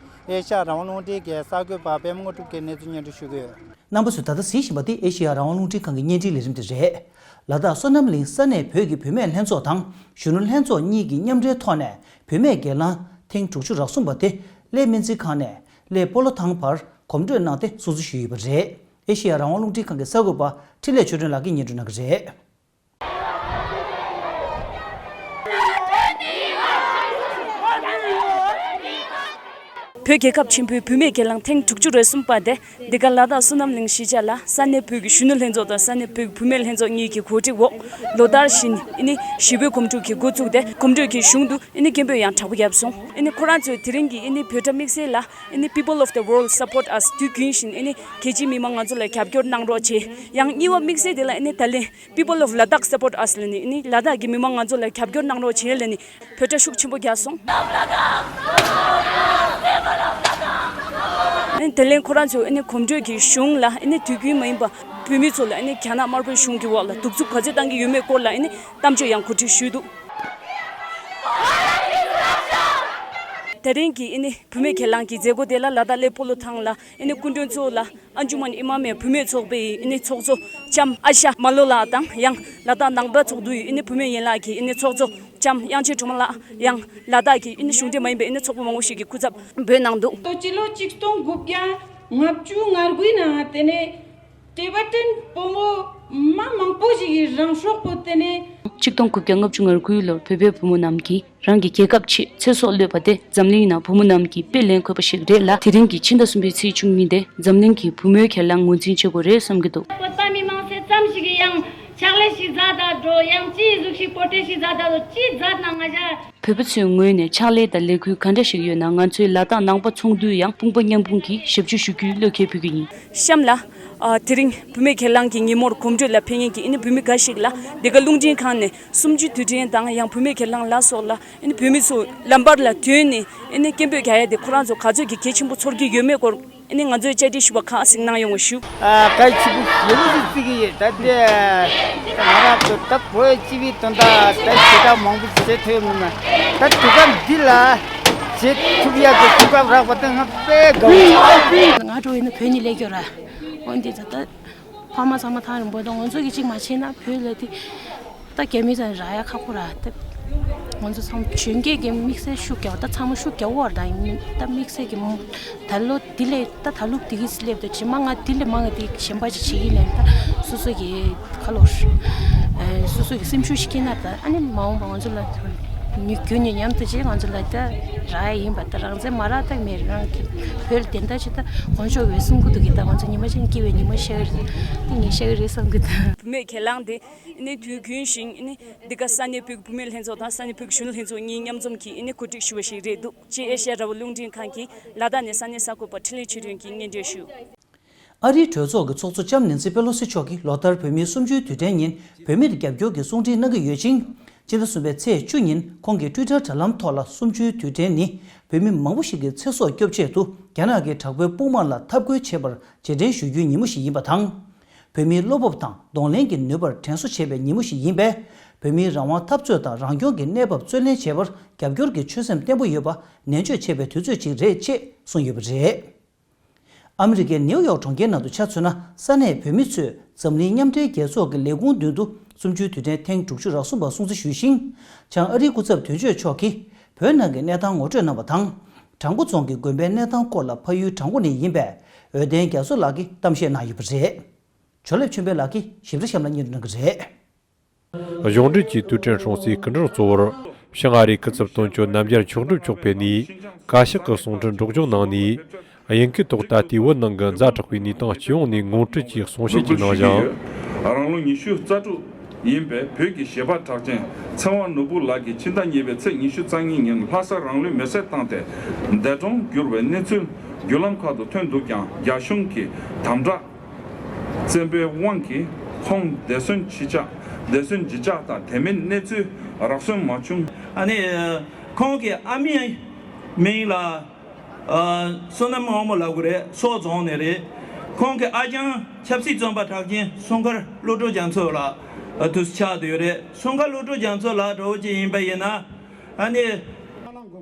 ཨེ་ཤ་ཡ་རང་དབང་རླུང་འཕྲིན་གྱི་གསར་འགོད་པ་པད་མ་དངོས་གྲུབ་ཀྱིས་གནས་ཚུལ་སྙན་སྒྲོན་ཞུ་གི་ཡོད། རྣམ་པ་ཚོས་ད་ལྟ་གཟིགས་བཞིན་པ་འདི་ཨེ་ཤེ་ཡ་རང་དབང་རླུང་འཕྲིན་ཁང་གི་བརྙན་འཕྲིན་ལས་རིམ་དེ་རེད། ལ་དྭགས་སོ་ནམ་གླིང་ས་གནས་བོད་ཀྱི་བུད་མེད་ལྷན་ཚོགས་དང་གཞོན་ནུ་ལྷན་ཚོགས་གཉིས་ཀྱིས་མཉམ་འབྲེལ་ཐོག་ནས་བུད་མེད་སྒེར་ལངས་ཐེངས་དྲུག་ཅུ་རེ་གསུམ་པ་དེ་གླེ་སྨན་རྩིས་ཁང་ནས་གླེ་སྤོ་ལོ་ཐང་བར་གོམ་བགྲོད་གནང་སྟེ་སྲུང་བརྩི་ཞུས་ཡོད་པ་རེད། ཨེ་ཤེ་ཡ་རང་དབང་རླུང་འཕྲིན་ཁང་གི་གསར་འགོད་པ་འཕྲིན་ལས་ཆོས་སྒྲོན་ལགས་ཀྱིས་སྙན་སྒྲོན་གནང་གི་རེད། བོད་རྒྱལ་ཁབ་ཆེན་པོའི་བུད་མེད་སྒེར་ལངས་ཐེངས་དྲུག་ཅུ་རེ་གསུམ་པ་དེ་འདི་ག་ལ་དྭགས་བསོད་ནམས་གླིང་གཞིས་ཆགས་ལ་ས་གནས་བོད་ཀྱི་གཞོན་ནུ་ལྷན་ཚོགས་དང་ས་གནས་བོད་ཀྱི་བུད་མེད་ལྷན་ཚོགས་གཉིས་ཀྱི་གོ་སྒྲིག་འོག་ལོ་ལྟར་བཞིན་ཨ་ནི་གཞིས་སྤོའི་གོམ་བགྲོད་ཀྱི་འགོ་བཙུགས་ཏེ་གོམ་བགྲོད་ཀྱི་གཞུང་དུ་ཨ་ནི་སྐད་འབོད་ཡང་དྲག་པོ་བརྒྱབ་སོང་། ཨ་ནི་ཁོ་རང་ཚོས་དེ་རིང་གི་ཨ་ནི་བོད་སྒྲ་དམིགས་བསལ་ལ་ཨ་ནི་People of the world support us དུས་རྒྱུན་བཞིན་ཨ་ནི་རྒྱལ་སྤྱིའི་མི་མང་ང་ཚོ་ལ་རྒྱབ་སྐྱོར་གནང་རོགས་བྱེད། ཡང་གཉིས་པ་དམིགས་བསལ་དེ་ལ་ཨ་ནི་ད་ལན། People of Ladakh support us ལབ་ནས་ཨ་ནི་ལ་དྭགས་ཀྱི་མི་མང་ང་ཚོ་ལ་རྒྱབ་སྐྱོར་གནང་རོགས་བྱེད་ལབ་ནས་འབོད་སྒྲ་ཤུགས་ཆེན་པོ་བརྒྱབ་སོང་། ཨ་ནི་དེ་ལན་ཁོ་རང་ཚོས་ཨ་ནི་གོམ་བགྲོད་ཀྱི་གཞུང་ལ་ཨ་ནི་དུས་རྒྱུན་མ་ཡིན་པ་བོད་མི་ཚོ་ལ་ཨ་ནི་རྒྱ་ནག་དམར་པོའི་གཞུང་གི་འོག་ལ་གདུག་རྩུབ་ག་ཚོད་བཏང་གི་ཡོད་མེད་སྐོར་ལ་ཨ་ནི་གཏམ་བརྗོད་ཡང་གོ་སྒྲིག་ཞུས་འདུག་དེ་རིང་གི་ཨ་ནི་བུད་མེད་སྒེར་ལངས་ཀྱི་མཛད་སྒོ་དེ་ལ་ལ་དྭགས་གླེ་སྤོ་ལོ་ཐང་ལ་ཨ་ནི་སྐུ་མགྲོན་ཚོ་ལ། ཨན་ཇུ་མན་ཨི་མ་མའི་བུད་མེད་ཚོགས་པའི་ཨི་ནི་ཚོགས་གཙོ་ལྕམ་ཨ་ཤ་མ་ལོ་ལགས་དང་ཡང་ལ་དྭགས་ནང་པ་ཚོགས་འདུའི་ཨི་ནི་བུད་མེད་ཡན་ལག་གི་ཨི་ནི་ཚོགས་གཙོ་ལྕམ་དབྱངས་ཅན་སྒྲོལ་མ་ལགས། ཡང་ལ་དྭགས་ཀྱི་ཨི་ནི་གཞུང་འབྲེལ་མ་ཡིན་པའི་ཨི་ནི་ཚོགས་པ་མང་པོ་ཞིག་གི་སྐུ་ཚབ་འབོད་གནང་འདུག་ཏོ་སྤྱི་ལོ་ཆིག་སྟོང་དགུ་བརྒྱ་ལྔ་བཅུ་ང་དགུའི་ནང་དེ་ནས་ཊི་བེ་ཊན་བུ་མོ་མ་མང་པོ་ཞིག་གིས་རང་སྲོག་ཕུལ་ཏེ་ནས། ཆིག་སྟོང་དགུ་བརྒྱ་ལྔ་བཅུ་ང་དགུའི་ལོར་བོད་པའི་བུ་མོ་རྣམས་ཀྱིས། རང་གི་རྒྱལ་ཁབ་ཆེད་ཚེ་སྲོག་བློས་པ་དེ་འཛམ་གླིང་ནང་བུ་མོ་རྣམས་ཀྱིས་དཔེ་ལེན་དགོས་པ་ཞིག་རེད་ལ། དེ་རིང་གི་ཕྱི་ཟླ་གསུམ་པའི་ཚེས་བཅུ་གཉིས་དེ་འཛམ་གླིང་གི་བུ་མོའི་གྱེན་ལངས་ངོས་འཛིན་བྱེད་དགོས་རེད་བསམ་གྱི་འདུག་བོད་པ་མི་མང་ཚོ་ཙམ་ཞིག་གིས་ཡང་ཕྱག་ལས་ཤིག་མཛད་ད་འགྲོ། ཡང་ཅི་ཟུག་ཞིག་པོ་ཊི་ཤིག་མཛད་ད་འགྲོ། ཅི་མཛད་ན་ང་ཞ། བོད་པ་ཚོའི་ངོས་ནས་ཕྱག་ལས་དང་ལས་འགུལ་ག་འདྲ་ཞིག་ཡོད་ན་ང་ཚོའི་ལ་དྭགས་ནང་པ་ཚོགས་འདུས་ཡང་དཔུང་པ་མཉམ་སྤུངས་ཀྱིས་ཞབས་ཕྱི་ཞུ་རྒྱུའི་བློ་འགེལ་ཕུལ་གྱི་ཡིན། གཤམ་ལ། ཨ། དེ་རིང་བུད་མེད་གྱེན་ལངས་ཀྱི་ཉིན་མོར་གོམ་བགྲོད་ལ་ཕེབས་མཁན་གྱི་ཨ་ནི་བུད་མེད་འགའ་ཞིག་ལ་འདི་ག་རླུང་འཕྲིན་ཁང་ནས། གསུམ་བཅུའི་དུས་དྲན་དང་ཡང་བུད་མེད་གྱེན་ལངས་ལ་སོགས་ལ་ཨ་ནི་བོད་མི་ཚོ་ལམ་བར་ལ་ཐོན་ནས་ཨ་ནི་སྐད་འབོད་རྒྱག་ཡ་དེ་ཁོ་རང་ཚོ་ག་ཚོད་ཀྱི་གལ་ཆེན་པོ་ཚོར་གྱི་ཡོད་མེད་སྐོར་ཨ་ནི་ང་ཚོའི་བཅར་འདྲི་ཞུ་བ་ཁག་གཟིགས་གནང་ཡོང་བ་ཞུ། ཨ། སྐད་ཆེན་པོ་ཡག་པོ་ཞིག་བརྩི་གི་ཡོད། ད་དེ་ང་རང་ཚོ་ད་བོད་སྤྱི་པའི་དོན་དག་ད་ཞེ་དྲག་མང་པོ་བྱེད་ཐུབ་ཡོད་མེད་ན། ད་དུས་སྐབས་འདི་ལ་བྱེད་ཐུབ་ཡག་གི་གོ་སྐབས་རག་པ་དེ་ང་དཔེ་དགའ་བོ་བྱུང་། ང་འགྲོ་ཡིན་ན་བོད་ནས་སླེབས་ཀྱི་ཡོད་ར། འོན་ཏེ་ད་ལྟ། ཕ་མ་ཚང་མ་ཐག་རིང་པོ་དང་ང་ཚོ་གི་གཅིག་མ་བྱས་ན་བོད་ལ་དེ་ད་རྒྱ་མི་ཚང་རག་ཡ་ཁག་པོ་ར། ད་ང་ཚོ་ཚང་གཞོན་སྐྱེས་ཀྱི་དམིགས་བསལ་ཤུགས་རྒྱག་པ་ད་ཚང་མ་ཤུགས་རྒྱག་པོ་ར། ད་ཡིན་ད་དམིགས་བསལ་གྱི་ད་ལོ་འདི་ལས་ད་ད་ལུག་འདི་གི་སླེབས་ད་རྗེས་མ་ང་འདི་ལས་མང་ང་དེ་གཞན་པ་ཅིག་བྱེད་ཀྱི་ལས་ད་སོ་སོ་གི་ཁ་ལོ་སོ་སོ་གི་སེམས་ཤུགས་ཤིག་སྐྱེས་ན་ད་ཨ་ནི་མ་འོངས་པ་ང་ཚོ་ལ་ནི་རྒྱུན་ནས་མཉམ་དུ་བྱས་ང་ཚོ་ལ་ད་རག་ཡ་ཡིན་པ་ད་རང་བཙན་མ་རག་ད་མེད་རང་གི་བོད་ལ་བདེན་མཐའ་ཆེ་ད་དཀོན་མཆོག་འོས་གསུང་གི་འདུག་གི་ད་ང་ཚོ་ཉི་མ་ཅན་སྐྱིད་པའི་ཉི་མ་ཤར་གི་རེད། ད་ངས་ཤར་གི་རེད་བསམ་གི་ད། བུད་མེད་གྱེན་ལངས་དེ་ཨ་ནི་དུས་རྒྱུན་བཞིན་ཨ་ནི་འདི་ག་ས་གནས་བོད་ཀྱི་བུད་མེད་ལྷན་ཚོགས་དང་ས་གནས་བོད་ཀྱི་གཞོན་ནུ་ལྷན་ཚོགས་གཉིས་མཉམ་འཛོམས་ཀྱིས་ཨ་ནི་གོ་སྒྲིག་ཞུ་བ་ཞིག་རེད་འདུག་ཅེས་ཨེ་ཤ་ཡ་རང་དབང་རླུང་འཕྲིན་ཁང་གིས་ལ་དྭགས་ནས་ས་གནས་གསར་འགོད་པ་འཕྲིན་ལས་ཆོས་སྒྲོན་གྱིས་སྙན་སྒྲོན་ཞུས། ཨ་རིའི་གྲོས་ཚོགས་ཀྱི་ཚོགས་གཙོ་ལྕམ་ནེན་སི་པེ་ལོ་སི་མཆོག་གིས་ལོ་ལྟར་བོད་མིའི་གསུམ་བཅུའི་དུས་དྲན་ཉིན་བོད་མིར་རྒྱབ་སྐྱོར་གྱི་གསུང་འཕྲིན་གནང་གི་ཡོད་ཅིང་། སྤྱི་ཟླ་གསུམ་པའི་ཚེས་བཅུ་ཉིན་ཁོང་གིས་ཊུའི་ཊར་དྲ་ལམ་ཐོག་ལ་གསུམ་བཅུའི་དུས་དྲན་ནི་བོད་མི་མང་པོ་ཞིག་གི་ཚེ་སྲོག་སྐྱོབ་ཆེད་དུ་རྒྱ་ནག་གི་དྲག་པོའི་དཔུང་དམག་ལ་འཐབ་རྒོལ་བྱེད་པར་རྗེས་དྲན་ཞུ་རྒྱུའི་ཉིན་མོ་ཞིག་ཡིན་པ་དང་། བོད་མིའི་བློ་སྤོབས་དང་གདོང་ལེན་གྱི་ནུས་པར་དྲན་གསོ་བྱེད་པའི་ཉིན་མོ་ཞིག་ཡིན་པས། བོད་མིའི་རང་དབང་འཐབ་རྩོད་དང་རང་སྐྱོང་གི་གནས་བབ་རྩོད་ལེན་བྱེད་པར་རྒྱབ་སྐྱོར་གྱི་ཆོད་སེམས་བརྟན་པོ་ཡོད་པ་ནན་བརྗོད་བྱེད་པའི་དུས་ཚོད་ཅིག་རེད་ཅེས་གསུངས་ཡོད་པ་རེད། ཨ་མི་རི་ཀའི་ནེའུ་ཡོག་གྲོང་ཁྱེར་ནང་དུ་ཆ་མཚོན་ན། ས་གནས་བོད་མི་ཚོས་འཛམ་གླིང་མཉམ་འབྲེལ་རྒྱལ་ཚོགས་ཀྱི་ལས་ཁུངས་མདུན་དུ་གསུམ་བཅུའི་དུས་དྲན་ཐེངས་དྲུག་ཅུ་རེ་གསུམ་པ་སྲུང་བརྩི་ཞུས་ཤིང་། བྱང་ཨ་རིའི་སྐུ་ཚབ་དོན་གཅོད་མཆོག་གིས་བོད་ནང་གི་གནས་སྟངས་ངོ་སྤྲོད་གནང་བ་དང་། བྲག་འགོ་རྫོང་གི་དགོན་པའི་གནས་སྟངས་སྐོར་ལ་ཕ་ཡུལ་བྲག་འགོ་ནས་ཡིན་པའི་འོད་ལྡན་རྒྱ་མཚོ་ལགས་ཀྱིས་གཏམ་བཤད་གནང་ཡོད་པ་རེད། ཇོ་ལེབ་ཆོས་འཕེལ་ལགས་ཀྱིས་ཞིབ་ཕྲ་གཤམ་ལ་སྙན་སྒྲོན་གནང་གི་རེད། གཞུང་འབྲེལ་གྱི་དུས་དྲན་སྲུང་བརྩིའི་སྐུ་མགྲོན་གཙོ་བོར་བྱང་ཨ་རིའི་སྐུ་ཚབ་དོན་གཅོད་རྣམ་རྒྱལ་མཆོག་སྒྲུབ་མཆོག་ཕེབས་ནས་བཀའ་ཤག་གི་གསུང་འཕྲིན་སྒྲོག་སྦྱང་གནང་ནས། དབྱིན་སྐད་ཐོག་ད་ལྟའི་བོད་ནང་གི་ཛ་དྲག་པའི་གནས་སྟངས་སྤྱི་ཡོངས་ནས་ངོ་སྤྲོད་ཀྱིས་གསུང་བཤད་ཅིག་གནང་ཞིང་། རང་ལོ་ཉི་ཤུ་རྩ་དྲུག་ཡིན་པའི་བོད་ཀྱི་གཞས་པ་གྲགས་ཅན་ཚེ་དབང་ནོར་བུ་ལགས་ཀྱིས་ཕྱི་ཟླ་གཉིས་པའི་ཚེས་ཉི་ཤུ་རྩ་གཉིས་ཉིན་ལྷ་ས་རང་ལུས་མེར་སྲེག་བཏང་སྟེ་འདས་གྲོངས་གྱུར་བའི་གནས་ཚུལ་བརྒྱུད་ལམ་ཁག་ཏུ་ཐོན་འདུག་ཀྱང་། རྒྱ་གཞུང་གི་དམ་དྲག་བཙན་པོའི་དབང་གིས་ཁོང་འདས་གསོན་ཇི་ཆགས་འདས་གསོན་ཇི་ཆགས་དང་དེ་མིན་གནས་ཚུལ་རག་སོན་མ་བྱུང་། ཨ་ནི་ཁོང་གི་ཨ་མའི་མིང་ལ་ཨ་བསོད་ནམས་དབང་མོ་ལབ་དགོས་རེད། སོག་རྫོང་ནས་རེད། ཁོང་གི་ཨ་ཅང་ཆབ་སྲིད་བཙོན་པ་གྲགས་ཅན་སྲུང་མཁར་བློ་གྲོས་རྒྱ་མཚོ་ལགས་དུ་ཆགས་བསྡད་ཡོད་རེད། སྲུང་མཁར་བློ་གྲོས་རྒྱ་མཚོ་ལགས་འདྲ་བོ་ཅིག་ཡིན་པ་ཡིན་ན། ཨ་ནི།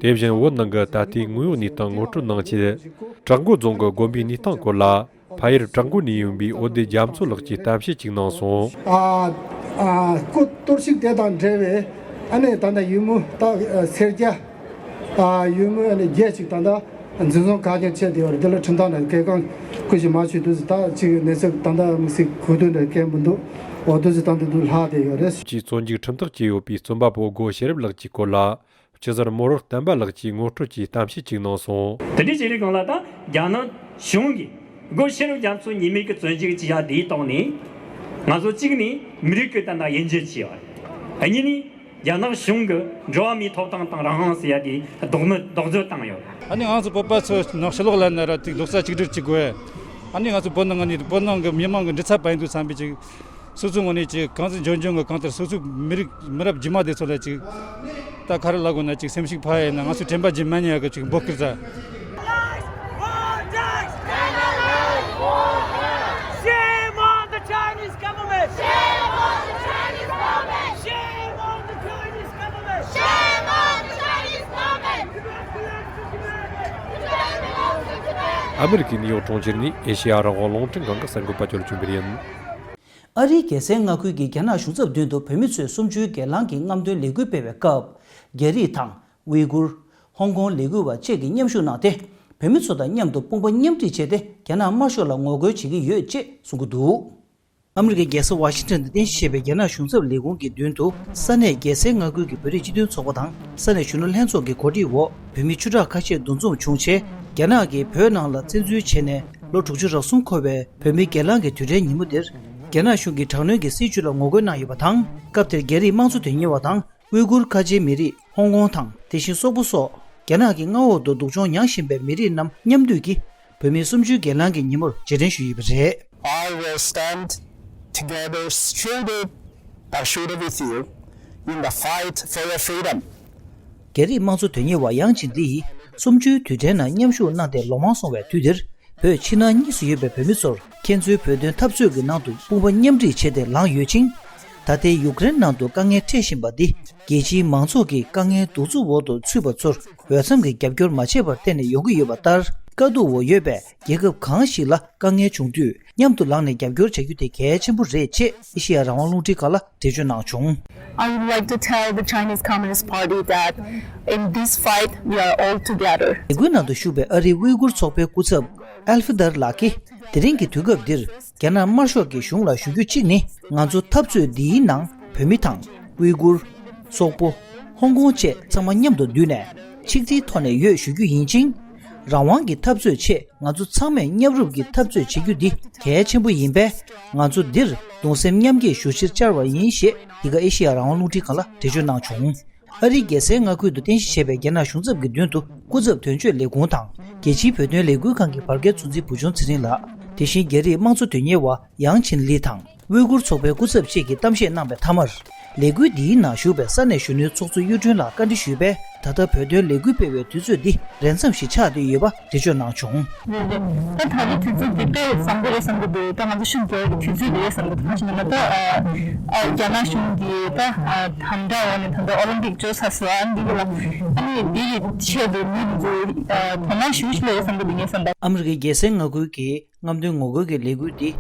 དེ་བཞིན་བོད་ནང་གི་ད་ལྟའི་དངོས་ཡོད་གནས་སྟངས་ངོ་སྤྲོད་གནང་ཆེད། བྲག་འགོ་རྫོང་གི་དགོན་པའི་གནས་སྟངས་སྐོར་ལ། ཕ་ཡུལ་བྲག་འགོ་ནས་ཡིན་པའི་འོད་ལྡན་རྒྱ་མཚོ་ལགས་ཀྱིས་གཏམ་བཤད་ཅིག་གནང་སོང་། ཨ་ཨ་སྐུ་གཏོར་བཤིག་དེ་དང་འབྲེལ་བའི་ཨ་ནི་ད་ལྟ་ཡུལ་མི་ད་སེར་སྐྱ་ཨ་ཡུལ་མི་ཨ་ནི་བརྒྱད་ཅིག་ད་ལྟ་འཛིན་བཟུང་བཀག་ཉར་བྱས་བསྡད་ཡོད་རེད། དེ་ལ་ཁྲིམས་ཐག་ནང་གལ་འགངས་སྐུ་ཞིག་མ་ཆོད་དུས་སུ་ད་ཅིག་གནས་ཚུལ་ད་ལྟ་དམིགས་བསལ་གོ་དོན་འདྲ་སྐད་མི་འདུག་འོ་དུས་སུ་ད་ལྟ་དུ་ལྷག་བསྡད་ཡོད་རེད། ཅིག་བཙོན་འཇུག་ཁྲིམས་ཐག་བཅད་ཡོད་པའི་བཙོན་པ་པོ་སྒོ་ཤེས་རབ་ལགས་ཀྱི་སྐོར་ལ། སྤྱི་ཟུར་མོ་རོག་བསྟན་པ་ལགས་ཀྱིས་ངོ་སྤྲོད་ཀྱིས་གཏམ་བཤད་ཅིག་གནང་སོང་། དེ་འདྲའི་བྱས་ནས་གང་ལ་ད་རྒྱ་ནག་གཞུང་གིས་སྒོ་ཤེས་རབ་རྒྱ་མཚོ་ཉེས་མེད་ཀྱི་བཙོན་འཇུག་བྱས་ཡ་དེའི་ཐོག་ནས་ང་ཚོ་གཅིག་ནས་མི་རིགས་ཀྱི་ད་ལྟ་དབྱེ་འབྱེད་བྱས་ཡོད་རེད། གཉིས་ནས་རྒྱ་ནག་གཞུང་གིས་འགྲོ་བ་མིའི་ཐོབ་ཐང་དང་རང་དབང་ཟེར་ཡ་དེ་ལྡོག་མི་ལྡོག་རྫོད་བཏང་ཡོད་རེད། ཨ་ནི་ང་ཚོ་བོད་པ་ཚོ་ནང་ཕྱི་ལོགས་ལ་ན་ར་ཅིག་རྡོག་རྩ་གཅིག་སྒྲིལ་བྱེད་དགོས། ཨ་ནི་ང་ཚོ་བོད་ནང་ང་ནི་བོད་ནང་གི་མི་མང་གི་འདྲི་རྩད་པ་ཡིན་དུས་བསམ་པའི་ཅིག་སོ་སོའི་ངོས་ནས་ཅིག་གང་ཚེ་འབྱོར་འབྱོར་གི་གང་ལྟར་སོ་སོའི་མི་རིགས་མི་རབས་རྗེས་མ་དེ་ཚོ་ལ་ཅིག་ད་ག་རེ་ལབ་དགོས་ན་ཅིག་སེམས་ཤུགས་འཕར་ཡ་ཡིན་ན་ང་ཚོའི་དྲན་པ་བརྗེད་མ་ཉན་ཡ་གི་ཅིག་འབོད་སྐུལ་རྩ། Shame on the Chinese government! Shame on the Chinese government! Shame on the Chinese government! Shame on the Chinese government! ཨ་མི་རི་ཀའི་ནིའུ་ཡོག་གྲོང་ཁྱེར་ནས་ཨེ་ཤེ་ཡ་རང་དབང་རླུང་འཕྲིན་ཁང་གི་གསར་འགོད་པ་ཅོ་ལགས་ཆོས་འཕེལ་ཡིན། ཨ་རིའི་རྒྱལ་སའི་མངའ་ཁུལ་གྱི་རྒྱ་ནག་གཞུང་ཚབ་མདུན་དུ་བོད་མི་ཚོས་གསུམ་བཅུའི་སྒེར་ལངས་ཀྱི་རྔམ་སྟོན་ལས་འགུལ་སྤེལ་བའི་སྐབས། རྒྱ་རིགས་དང་། ཝི་གུར། ཧོང་ཀོང་ལས་འགུལ་བ་བཅས་ཀྱིས་མཉམ་ཞུགས་གནང་སྟེ། བོད་མི་ཚོ་དང་མཉམ་དུ་དཔུང་པ་མཉམ་སྒྲིག་བྱས་ཏེ་རྒྱ་ནག་དམར་ཤོག་ལ་ངོ་རྒོལ་བྱེད་ཀྱི་ཡོད་ཅེས་གསུང་གི་འདུག་ཨ་མི་རི་ཀའི་རྒྱལ་ས་ཝ་ཤིང་ཊོན་དུ་རྟེན་གཞི་བྱས་པའི་རྒྱ་ནག་གཞུང་ཚབ་ལས་ཁུངས་ཀྱི་མདུན་དུ་ས་གནས་རྒྱལ་སའི་མངའ་ཁུལ་གྱི་བོད་རིགས་སྤྱི་མཐུན་ཚོགས་པ་དང་ས་གནས་གཞོན་ནུ་ལྷན་ཚོགས་ཀྱི་གོ་སྒྲིག་འོག་བོད་མི་བཅུ་ཕྲག་ཁ་ཤས་འདུ་འཛོམས་བྱུང་རྗེས། རྒྱ་ནག་གིས་བོད་ནང་ལ་བཙན་འཛུལ་བྱས་ནས་ལོ་དྲུག་ཅུ་རེ་གསུམ་འཁོར་བའི་བོད་མིའི་སྒེར་ལངས་ཀྱི་དུས་དྲན་ཉིན་མོ་འདིར། རྒྱ་ནག་གཞུང་གི་དྲག་གནོན་གྱི་སྲིད་བྱུས་ལ་ངོ་རྒོལ་གནང་ཡོད་པ་དང་། སྐབས་དེར་རྒྱ་རིགས་དམངས་གཙོ་དོན་གཉེར་བ་དང་། ཝི་གུར་ཁ་ཆེའི་མི་རིགས་ཧོང་ཀོང་དང་དེ་བཞིན་སོག་པོ་སོགས་རྒྱ་ནག་གི་མངའ་འོག་ཏུ་སྡུག་སྦྱོང་མྱངས་བཞིན་པའི་མི་རིགས་རྣམས་མཉམ་འདུས་ཀྱིས་བོད་མིའི་གསུམ་བཅུའི་སྒེར་ལངས་ཀྱི་ཉིན་མོར་རྗེས་དྲན་ཞུས་ཡོད་པ་རེད། I will stand together shoulder by shoulder with you in the fight for your freedom. རྒྱ་རིགས་དམངས་གཙོ་དོན་གཉེར་བ་ཡང་ཅིན་ལི་ཡིས་གསུམ་བཅུའི་དུས་དྲན་ནང་མཉམ་ཞུགས་གནང་སྟེ་ལོ་མང་སོང་བའི་དུས་འདིར། བོད་ཕྱི་ནང་གཉིས་སུ་ཡོད་པའི་བོད་མི་ཚོར་ཁྱེད་ཚོའི་བོད་དོན་འཐབ་རྩོད་ཀྱི་ནང་དུ་དཔུང་པ་མཉམ་སྒྲིག་བྱས་ཏེ་ལངས་ཡོད་ཅིང་། ད་ལྟའི་ཡུཀ་རེན་ནང་དུ་དཀའ་ངལ་འཕྲད་བཞིན་པ་འདི་རྒྱལ་སྤྱིའི་མང་ཚོགས་ཀྱིས་དཀའ་ངལ་གདུག་རྩུབ་འོག་ཏུ་ཚུད་པ་ཚོར་འོས་འཚམ་གྱི་རྒྱབ་སྐྱོར་མ་བྱས་པར་བརྟེན་ནས་ཡོང་གི་ཡོད་པ་ལྟར། དཀའ་སྡུག་འོག་ཡོད་པའི་རྒྱལ་ཁབ་གང་ཞིག་ལ་དཀའ་ངལ་བྱུང་དུས་མཉམ་དུ་ལངས་ནས་རྒྱབ་སྐྱོར་བྱ་རྒྱུ་དེ་གལ་ཆེན་པོ་རེད་ཅེས་ཨེ་ཤེ་ཡ་རང་དབང་རླུང་འཕྲིན་ཁང་ལ་འགྲེལ་བརྗོད་གནང་བྱུང་། I would like to tell the Chinese Communist Party that in this fight, we are all together. ལས་འགུལ་ནང་དུ་ཞུགས་པའི་ཨ་རིའི་ཝི་གུར་ཚོགས་པའི་སྐུ་ཚབ་ཨལ་ཧྥི་དར་ལགས་ཀྱིས། དེ་རིང་གི་དུས་སྐབས་འདིར་རྒྱ་ནག་དམར་ཤོག་གི་གཞུང་ལ་ཞུ་རྒྱུ་གཅིག་ནི། ང་ཚོ་འཐབ་རྩོད་འདིའི་ནང་བོད་མི་དང་། ཝི་གུར། སོག་པོ། ཧོང་ཀོང་བཅས་ཚང་མ་མཉམ་དུ་འདུས་ནས། ཆིག་སྒྲིལ་ཐོག་ནས་ཡོད་ཞུ་རྒྱུ་ཡིན་ཅིང་། རང་དབང་གི་འཐབ་རྩོད་ཆེད་ང་ཚོ་ཚང་མས་མཉམ་རུབ་ཀྱིས་འཐབ་རྩོད་བྱེད་རྒྱུ་འདི་གལ་ཆེན་པོ་ཡིན་པས། ང་ཚོ་འདིར་གདུང་སེམས་མཉམ་སྐྱེད་ཞུ་ཕྱིར་བཅར་བ་ཡིན་ཞེས་འདི་ག་ཨེ་ཤེ་ཡ་རང་དབང་རླུང་འཕྲིན་ཁང་ལ་འགྲེལ་བརྗོད་གནང་བྱུང་། ཨ་རིའི་རྒྱལ་སའི་མངའ་ཁུལ་དུ་རྟེན་གཞི་བྱས་པའི་རྒྱ་ནག་གཞུང་ཚབ་ཀྱི་མདུན་དུ་སྐུ་ཚབ་དོན་གཅོད་ལས་ཁུངས་དང་རྒྱལ་སྤྱིའི་བོད་དོན་ལས་འགུལ་ཁང་གི་བར་བརྒལ་གཙོ་འཛིན་བུ་ཆུང་ཚེ་རིང་ལགས། དེ་བཞིན་རྒྱ་རིགས་དམངས་གཙོ་དོན་གཉེར་བ་ཡང་ཆིན་ལི་དང་། ཝི་གུར་ཚོགས་པའི་སྐུ་ཚབ་བཅས་ཀྱིས་གཏམ་བཤད་གནང་བའི་མཐའ་མར། ལས་འགུལ་འདིའི་ནང་ཞུགས་པའི་ས་གནས་གཞོན་ནུའི་ཚོགས་གཙོ་གཡུ་སྒྲོན་ལགས་བཀའ་འདྲི་ཞུས་པས། ད་ལྟ་བོད་དོན་ལས་འགུལ་སྤེལ་བའི་དུས་ཚོད་འདི་རན་མཚམས་ཤིག་ཆགས་བསྡད་ཡོད་པ་འགྲེལ་བརྗོད་གནང་བྱུང་། རེད་རེད། ད་ད་རེས་དུས་ཚོད་འདི་དཔེ་བཟང་པོ་རེད་བསམ་གྱི་འདུག་ད་ང་ཚོ་ཤུགས་རྒྱག་གི་དུས་ཚོད་འདི་རེད་བསམ་གྱི་འདུག་ག་ཅི་ན་ད་ཨ་ཨ་རྒྱ་ནག་གཞུང་གིས་ད་ཨ་དམ་དྲག་འོག་ནས་ད་ལྟ་ཨོ་ལིམ་པིག་འགྲོ་ཚར་སོང་། ཨ་འདི་གི་ལ་ཨ་ནི་འདི་གི་ཆེད་དུ་མི་འདི་ཚོ་ཨ་དོ་སྣང་ཞེ་པོ་ཅིག་སླེབས་ཡོད་བསམ་གྱི་འདུག་ངས་བསམ་པ། ཨ་མི་རི་ཀའི་རྒྱལ་སའི་མངའ་ཁུལ་གྱི་རྔམ་སྟོན་ངོ་རྒོལ་གྱི་ལས་འགུལ་འདི།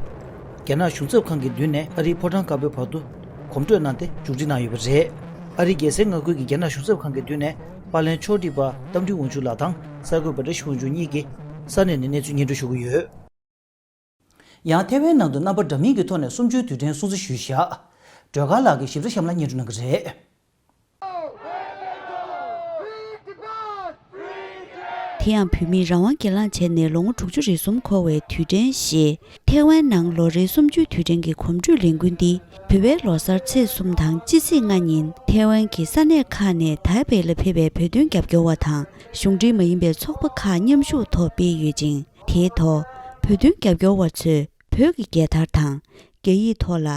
རྒྱ་ནག་གཞུང་ཚབ་ཁང་གི་མདུན་ནས་ཨ་རིའི་ཕོ་བྲང་དཀར་པོའི་བར་དུ་གོམ་བགྲོད་གནང་སྟེ་མཇུག་སྒྲིལ་གནང་ཡོད་པ་རེད། ཨ་རིའི་རྒྱལ་སའི་མངའ་ཁུལ་གྱི་རྒྱ་ནག་གཞུང་ཚབ་ཁང་གི་མདུན་ནས་པར་ལེན་ཕྱོགས་སྒྲིག་པ་རྟ་མགྲིན་དབང་ཕྱུག་ལགས་དང་གསར་འགོད་པ་བཀྲ་ཤིས་དབང་ཕྱུག་གཉིས་ཀྱིས་ས་གནས་ནས་གནས་ཚུལ་སྙན་སྒྲོན་ཞུ་གི་ཡོད། ཡང་ཐེ་ཝན་ནང་དུ་རྣམ་པ་འདྲ་མིན་གྱི་ཐོག་ནས་གསུམ་བཅུའི་དུས་དྲན་སྲུང་བརྩི་ཞུས་བཞག་སྒྲོལ་དཀར་ལགས་ཀྱིས་ཞིབ་ཕྲ་གཤམ་ལ་སྙན་སྒྲོན་གནང་གི་རེད། དེ་ཡང་བོད་མིས་རང་དབང་སྒེར་ལངས་བྱས་ནས་ལོ་ངོ་དྲུག་ཅུ་རེ་གསུམ་འཁོར་བའི་དུས་དྲན་ཞེས། ཐའེ་ཝན་ནང་ལོ་རེའི་གསུམ་བཅུའི་དུས་དྲན་གྱི་གོམ་བགྲོད་ལས་འགུལ་འདི། བོད་པའི་ལོ་གསར་ཚེས་གསུམ་དང་སྤྱི་ཚེས་ལྔ་ཉིན་ཐའེ་ཝན་གྱི་ས་གནས་ཁག་ནས་ཐའེ་པེ་ལ་ཕེབས་པའི་བོད་དོན་རྒྱབ་སྐྱོར་བ་དང་གཞུང་འབྲེལ་མ་ཡིན་པའི་ཚོགས་པ་ཁག་མཉམ་ཞུགས་ཐོག་སྤེལ་ཡོད་ཅིང་། དེའི་ཐོག་བོད་དོན་རྒྱབ་སྐྱོར་བ་ཚོས་བོད་ཀྱི་རྒྱལ་དར་དང་། རྒྱ་ཡིག་ཐོག་ལ།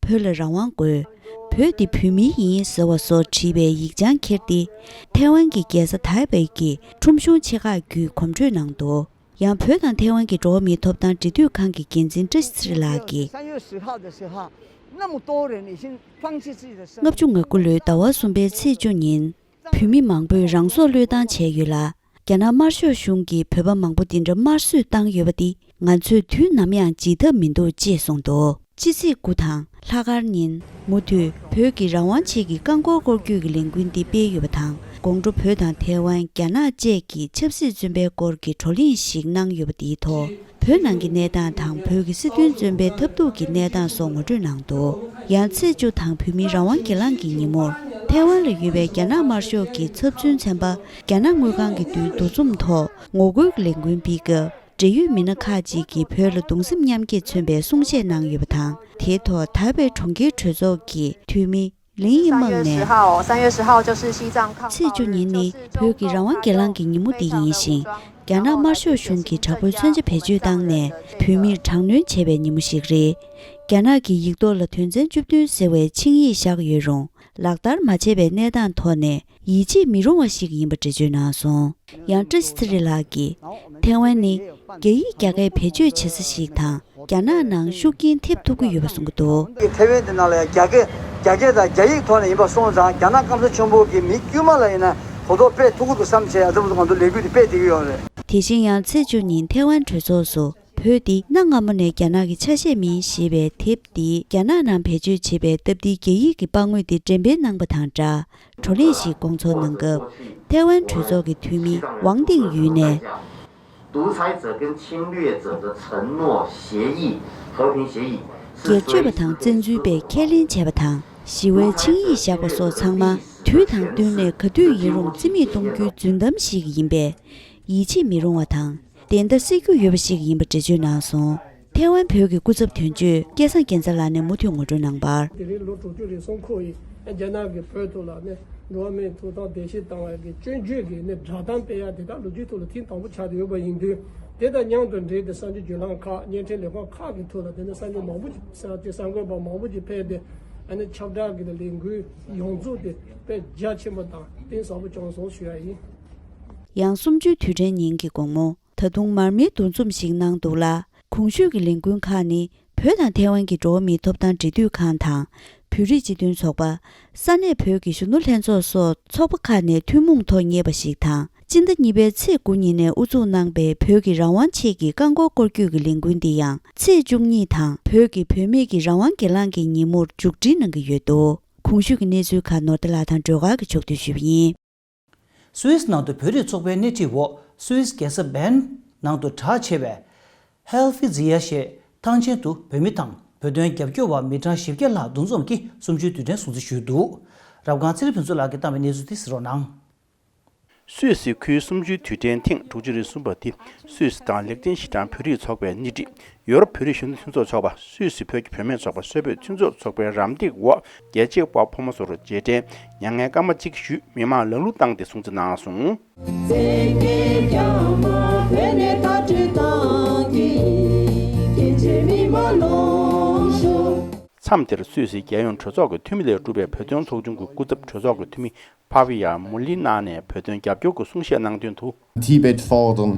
བོད་ལ་རང་དབང་དགོས། བོད་འདི་བོད་མིའི་ཡིན་ཟེར་བ་སོགས་བྲིས་པའི་ཡིག་བྱང་ཁྱེར་ཏེ། ཐའེ་ཝན་གྱི་རྒྱལ་ས་ཐའེ་པེ་གྱི་ཁྲོམ་གཞུང་ཆེ་ཁག་བརྒྱུད་གོམ་བགྲོད་གནང་འདུག་ཡང་བོད་དང་ཐའེ་ཝན་གྱི་འགྲོ་བ་མིའི་ཐོབ་ཐང་འབྲེལ་མཐུད་ཁང་གི་འགན་འཛིན་བཀྲ་ཤིས་ཚེ་རིང་ལགས་ཀྱིས། 三月十号的时候，那么多人已经放弃自己的生命。 ལྔ་བཅུ་ང་དགུ་ལོའི་ཟླ་བ་གསུམ་པའི་ཚེས་བཅུ་ཉིན། བོད་མི་མང་པོས་རང་སྲོག་བློས་བཏང་བྱས་ཡོད་ལ། རྒྱ་ནག་དམར་ཤོག་གཞུང་གིས་བོད་པ་མང་པོ་འདི་འདྲ་དམར་གསོད་བཏང་ཡོད་པ་འདི་ང་ཚོས་དུས་ནམ་ཡང་བརྗེད་ཐབས་མི་འདུག་ཅེས་གསུངས་འདུག་སྤྱི་ཚེས་དགུ་དང་ལྷག་དཀར་ཉིན་མུ་མཐུད་བོད་ཀྱི་རང་དབང་ཆེད་ཀྱི་རྐང་འཁོར་སྐོར་སྐྱོད་ཀྱི་ལས་འགུལ་འདི་སྤེལ་ཡོད་པ་དང་། དགོང་དྲོ་བོད་དང་ཐའེ་ཝན། རྒྱ་ནག་བཅས་ཀྱི་ཆབ་སྲིད་བཙོན་པའི་སྐོར་གྱི་བགྲོ་གླེང་ཞིག་གནང་ཡོད་པ་འདིའི་ཐོག་བོད་ནང་གི་གནས་སྟངས་དང་བོད་ཀྱི་སྲིད་དོན་བཙོན་པའི་ཐབས་སྡུག་གི་གནས་སྟངས་སོགས་ངོ་སྤྲོད་གནང་འདུག་ཡང་ཚེས་བཅུ་དང་བོད་མིའི་རང་དབང་སྒེར་ལངས་ཀྱི་ཉིན་མོར་ཐའེ་ཝན་ལ་ཡོད་པའི་རྒྱ་ནག་དམར་ཤོག་གི་ཚབ་མཚོན་ཚན་པ་རྒྱ་ནག་དངུལ་ཁང་གི་མདུན་འདུ་འཛོམས་ཐོག་ངོ་རྒོལ་གྱི་ལས་འགུལ་སྤེལ་སྐབས། འབྲེལ་ཡོད་མི་སྣ་ཁག་ཅིག་གིས་བོད་ལ་གདུང་སེམས་མཉམ་སྐྱེད་མཚོན་པའི་གསུང་བཤད་གནང་ཡོད་པ་དང་། དེའི་ཐོག་ཐའེ་པེ་གྲོང་ཁྱེར་གྲོས་ཚོགས་ཀྱི་འཐུས་མི་ལིན་ཡི་མང་ནས། 三月十号，三月十号就是西藏抗暴日， ཚེས་བཅུ་ཉིན་ནི་བོད་ཀྱི་རང་དབང་སྒེར་ལངས་ཀྱི་ཉིན་མོ་འདི་ཡིན་ཞིང་། རྒྱ་ནག་དམར་ཤོག་གཞུང་གིས་དྲག་པོའི་མཚོན་ཆ་བེད་སྤྱོད་བཏང་ནས་བོད་མིར་དྲག་གནོན་བྱས་པའི་ཉིན་མོ་ཞིག་རེད། རྒྱ་ནག་གིས་ཡིག་ཐོག་ལ་དོན་ཚན་བཅུ་བདུན་ཟེར་བའི་ཆིངས་ཡིག་བཞག་ཡོད་རུང་། ལག་བསྟར་མ་བྱས་པའི་གནས་སྟངས་ཐོག་ནས་ཡིད་ཆེས་མི་རུང་བ་ཞིག་ཡིན་པ་འགྲེལ་བརྗོད་གནང་སོང་། ཡང་། བཀྲ་ཤིས་ཚེ་རིང་ལགས་ཀྱིས། ཐའེ་ཝན་ནི་རྒྱ་ཡིག་རྒྱ་སྐད་བེད་སྤྱོད་བྱེད་ས་ཞིག་དང་། རྒྱ་ནག་ནང་ཤུགས་རྐྱེན་ཐེབས་ཐུབ་ཀྱི་ཡོད་པ་གསུངས་ཀྱི་འདུག་ཐའེ་ཝན་དེ་ནང་ལ་ཡང་རྒྱ་སྐད་རྒྱ་སྐད་དང་རྒྱ་ཡིག་ཐོག་ནས་ཡིན་པ་སོང་ཙང་། རྒྱ་ནག་སྐམ་ས་ཆེན་པོ་གི་མི་དཀྱུས་མ་ལ་ཡིན་ན་གོ་རྟོགས་སྤེལ་ཐུབ་ཀྱི་འདུག་བསམ་བྱས། ཨ་ཙི་ང་ཚོ་ལས་འགུལ་དེ་སྤེལ་བསྡད་ཀྱི་ཡོད་རེད། དེ་བཞིན་ཡང་ཚེས་བཅུ་ཉིན་ཐའེ་ཝན་གྲོས་ཚོགས་སུ། བོད་འདི་གནའ་སྔ་མོ་ནས་རྒྱ་ནག་གི་ཆ་ཤས་མིན་ཞེས་པའི་དེབ་འདི་རྒྱ་ནག་ནང་བེད་སྤྱོད་བྱེད་པའི་སྟབས་བདེའི་རྒྱ་ཡིག་གི་པར་ངོས་དེ་འགྲེམས་སྤེལ་གནང་པ་དང་སྦྲགས། བགྲོ་གླེང་ཞིག་སྐོང་ཚོགས་གནང་སྐབས། ཐའེ་ཝན་གྲོས་ཚོགས་ཀྱི་འཐུས་མི་ཝང་ཏིང་ཡུས་ནས། 独裁者跟侵略者的承诺、协议、和平协议是 སྒེར་གཅོད་པ་དང་བཙན་འཛུལ་པས་ཁས་ལེན་བྱས་པ་དང་། ཞི་བའི་ཆིངས་ཡིག་བཞག་པ་སོགས་ཚང་མ་དུས་དང་བསྟུན་ནས་ག་དུས་ཡིན་རུང་རྩིས་མེད་གཏོང་རྒྱུའི་རྫུན་གཏམ་ཞིག་ཡིན་པས། ཡིད་ཆེས་མི་རུང་བ་དང་། བདེན་མཐའ་གསལ་རྒྱུ་ཡོད་པ་ཞིག་ཡིན་པ་འགྲེལ་བརྗོད་གནང་སོང་། ཐའེ་ཝན་བོད་ཀྱི་སྐུ་ཚབ་དོན་གཅོད་སྐལ་བཟང་རྒྱལ་མཚན་ལགས་ནས་མུ་མཐུད་ངོ་སྤྲོད་གནང་བར། དེ་རིང་ལོ་དྲུག་ཅུ་རེ་གསུམ་འཁོར་བའི་རྒྱ་ནག་གིས་བོད་ཐོག་ལ་ནི་འགྲོ་བ་མིའི་ཐོབ་ཐང་བརྡལ་བཤིག་བཏང་བའི་གི་སྐྱོན་བརྗོད་ཀྱི་ནི་བསྒྲགས་གཏམ་སྤེལ་ཡ་དེ་དག་ལོ་རྒྱུས་ཐོག་ལ་ཐེངས་དང་པོ་ཆགས་ཏེ་ཡོད་པ་ཡིན་དུས། དེ་དང་མཉམ་དུ་འབྲེལ་ཏེ་གསར་འགྱུར་བརྒྱུད་ལམ་ཁག་བརྙན་འཕྲིན་ལས་ཁུངས་ཁག་གི་ཐོག་ལ་དེ་ནི་གསར་འགྱུར་མང་པོ་ཞིག་གསར་དེ་གསར་འགོད་པ་མང་པོ་ཞིག་ཕེབས་ཏེ། ཨ་ནི་ཁྱབ་བསྒྲགས་ཀྱི་ལས་འགུལ་ཡོངས་རྫོགས་དེ་དཔེ་རྒྱ་ཆེན་པོ་དང་གཏིང་ཟབ་པོ་བྱུང་སོང་ཞུ་ཡ་ཡིན། ཡང་གསུམ་བཅུའི་དུས་དྲན་ཉིན་གྱི་དགོང་མོ། ད་དུང་མར་མེའི་འདུ་འཛོམས་ཤིག་གནང་འདུག་ལ། གོང་ཞུས་ཀྱི་ལས་འགུལ་ཁག་ནི་བོད་དང་ཐའེ་ཝན་གྱི་འགྲོ་བ་མིའི་ཐོབ་ཐང་འབྲེལ་མཐུད་ཁང་དང་། བོད་རིགས་སྤྱི་མཐུན་ཚོགས་པ། ས་གནས་བོད་ཀྱི་གཞོན་ནུ་ལྷན་ཚོགས་སོགས་ཚོགས་པ་ཁག་ནས་ཐུན་མོང་ཐོག་གཉེར་བ་ཞིག་དང་། སྤྱི་ཟླ་གཉིས་པའི་ཚེས་དགུ་ཉིན་ནས་དབུ་འཛུགས་གནང་པའི་བོད་ཀྱི་རང་དབང་ཆེད་ཀྱི་རྐང་འཁོར་སྐོར་སྐྱོད་ཀྱི་ལས་འགུལ་འདི་ཡང་ཚེས་བཅུ་གཉིས་དང་བོད་ཀྱི་བུད་མེད་ཀྱི་རང་དབང་སྒེར་ལངས་ཀྱི་ཉིན་མོར་མཇུག་སྒྲིལ་གནང་གི་ཡོད་འདུག་གོང་ཞུས་ཀྱི་གནས་ཚུལ་ཁག་ནོར་བདེ་ལགས་དང་སྒྲོལ་དཀར་གྱིས་ཕྱོགས་བསྡུས་ཞུས་པ་ཡིན། སུད་སི་ནང་དུ་བོད་རིགས་ཚོགས་པའི་སྣེ་ཁྲིད་འོག་སུད་སི་རྒྱལ་ས་བྷན་ནང་དུ་གྲགས་ཆེ་བའི་ཧེལ་ཕི་ཛི་ཡ་ཞེས་ཐང་ཆེན་དུ་བོད་མི་དང་བོད་དོན་རྒྱབ་སྐྱོར་བ་མི་གྲངས་བཞི་བརྒྱ་ལྷག་འདུ་འཛོམས་ཀྱིས་གསུམ་བཅུའི་དུས་དྲན་སྲུང་བརྩི་ཞུས་འདུག་རབ་སྒང་ཚེ་རིང་ཕུན་ཚོགས་ལགས་ཀྱིས་བཏང་བའི་གནས་ཚུལ་དེ་གཟིགས་རོགས་གནང་། སུད་སི་ཁུལ་གསུམ་བཅུའི་དུས་དྲན་ཐེངས་དྲུག་ཅུ་རེ་གསུམ་པ་དེ་སུད་སི་དང་ལེག་ཏེན་ཤི་ཏན་བོད་རིགས་ཚོགས་པའི་སྣེ་ཁྲིད། ཡོ་རོབ་བོད་རིགས་གཞོན་ནུ་མཐུན་ཚོགས་ཚོགས་པ། སུད་སི་བོད་ཀྱི་བུད་མེད་ཚོགས་པ། སུད་བོད་མཐུན་ཚོགས་ཚོགས་པའི་རམ་འདེགས་འོག་རྒྱལ་གཅེས་དཔའ་བོ་ཕོ་མོ་ཚོར་རྗེས་དྲན་མྱ་ངན་སྐར་མ་གཅིག་ཞུས། མི་མང་ལ་གླུ་བཏང་སྟེ་སྲུང་བརྩི་གནང་སོང་། མཚམས་དེར་སུད་སི་རྒྱལ་ཡོངས་གྲོས་ཚོགས་ཀྱི་འཐུས་མི་ལས་གྲུབ་པའི་བོད་དོན་ཚོགས་ཆུང་གི་སྐུ་ཚབ་གྲོས་ཚོགས་ཀྱི་འཐུས་མི་ཕ་བི་ཡ་མུ་ལི་ན་ནས་བོད་དོན་རྒྱབ་སྐྱོར་གྱི་གསུང་བཤད་གནང་དོན་དུ། Tibet fordern,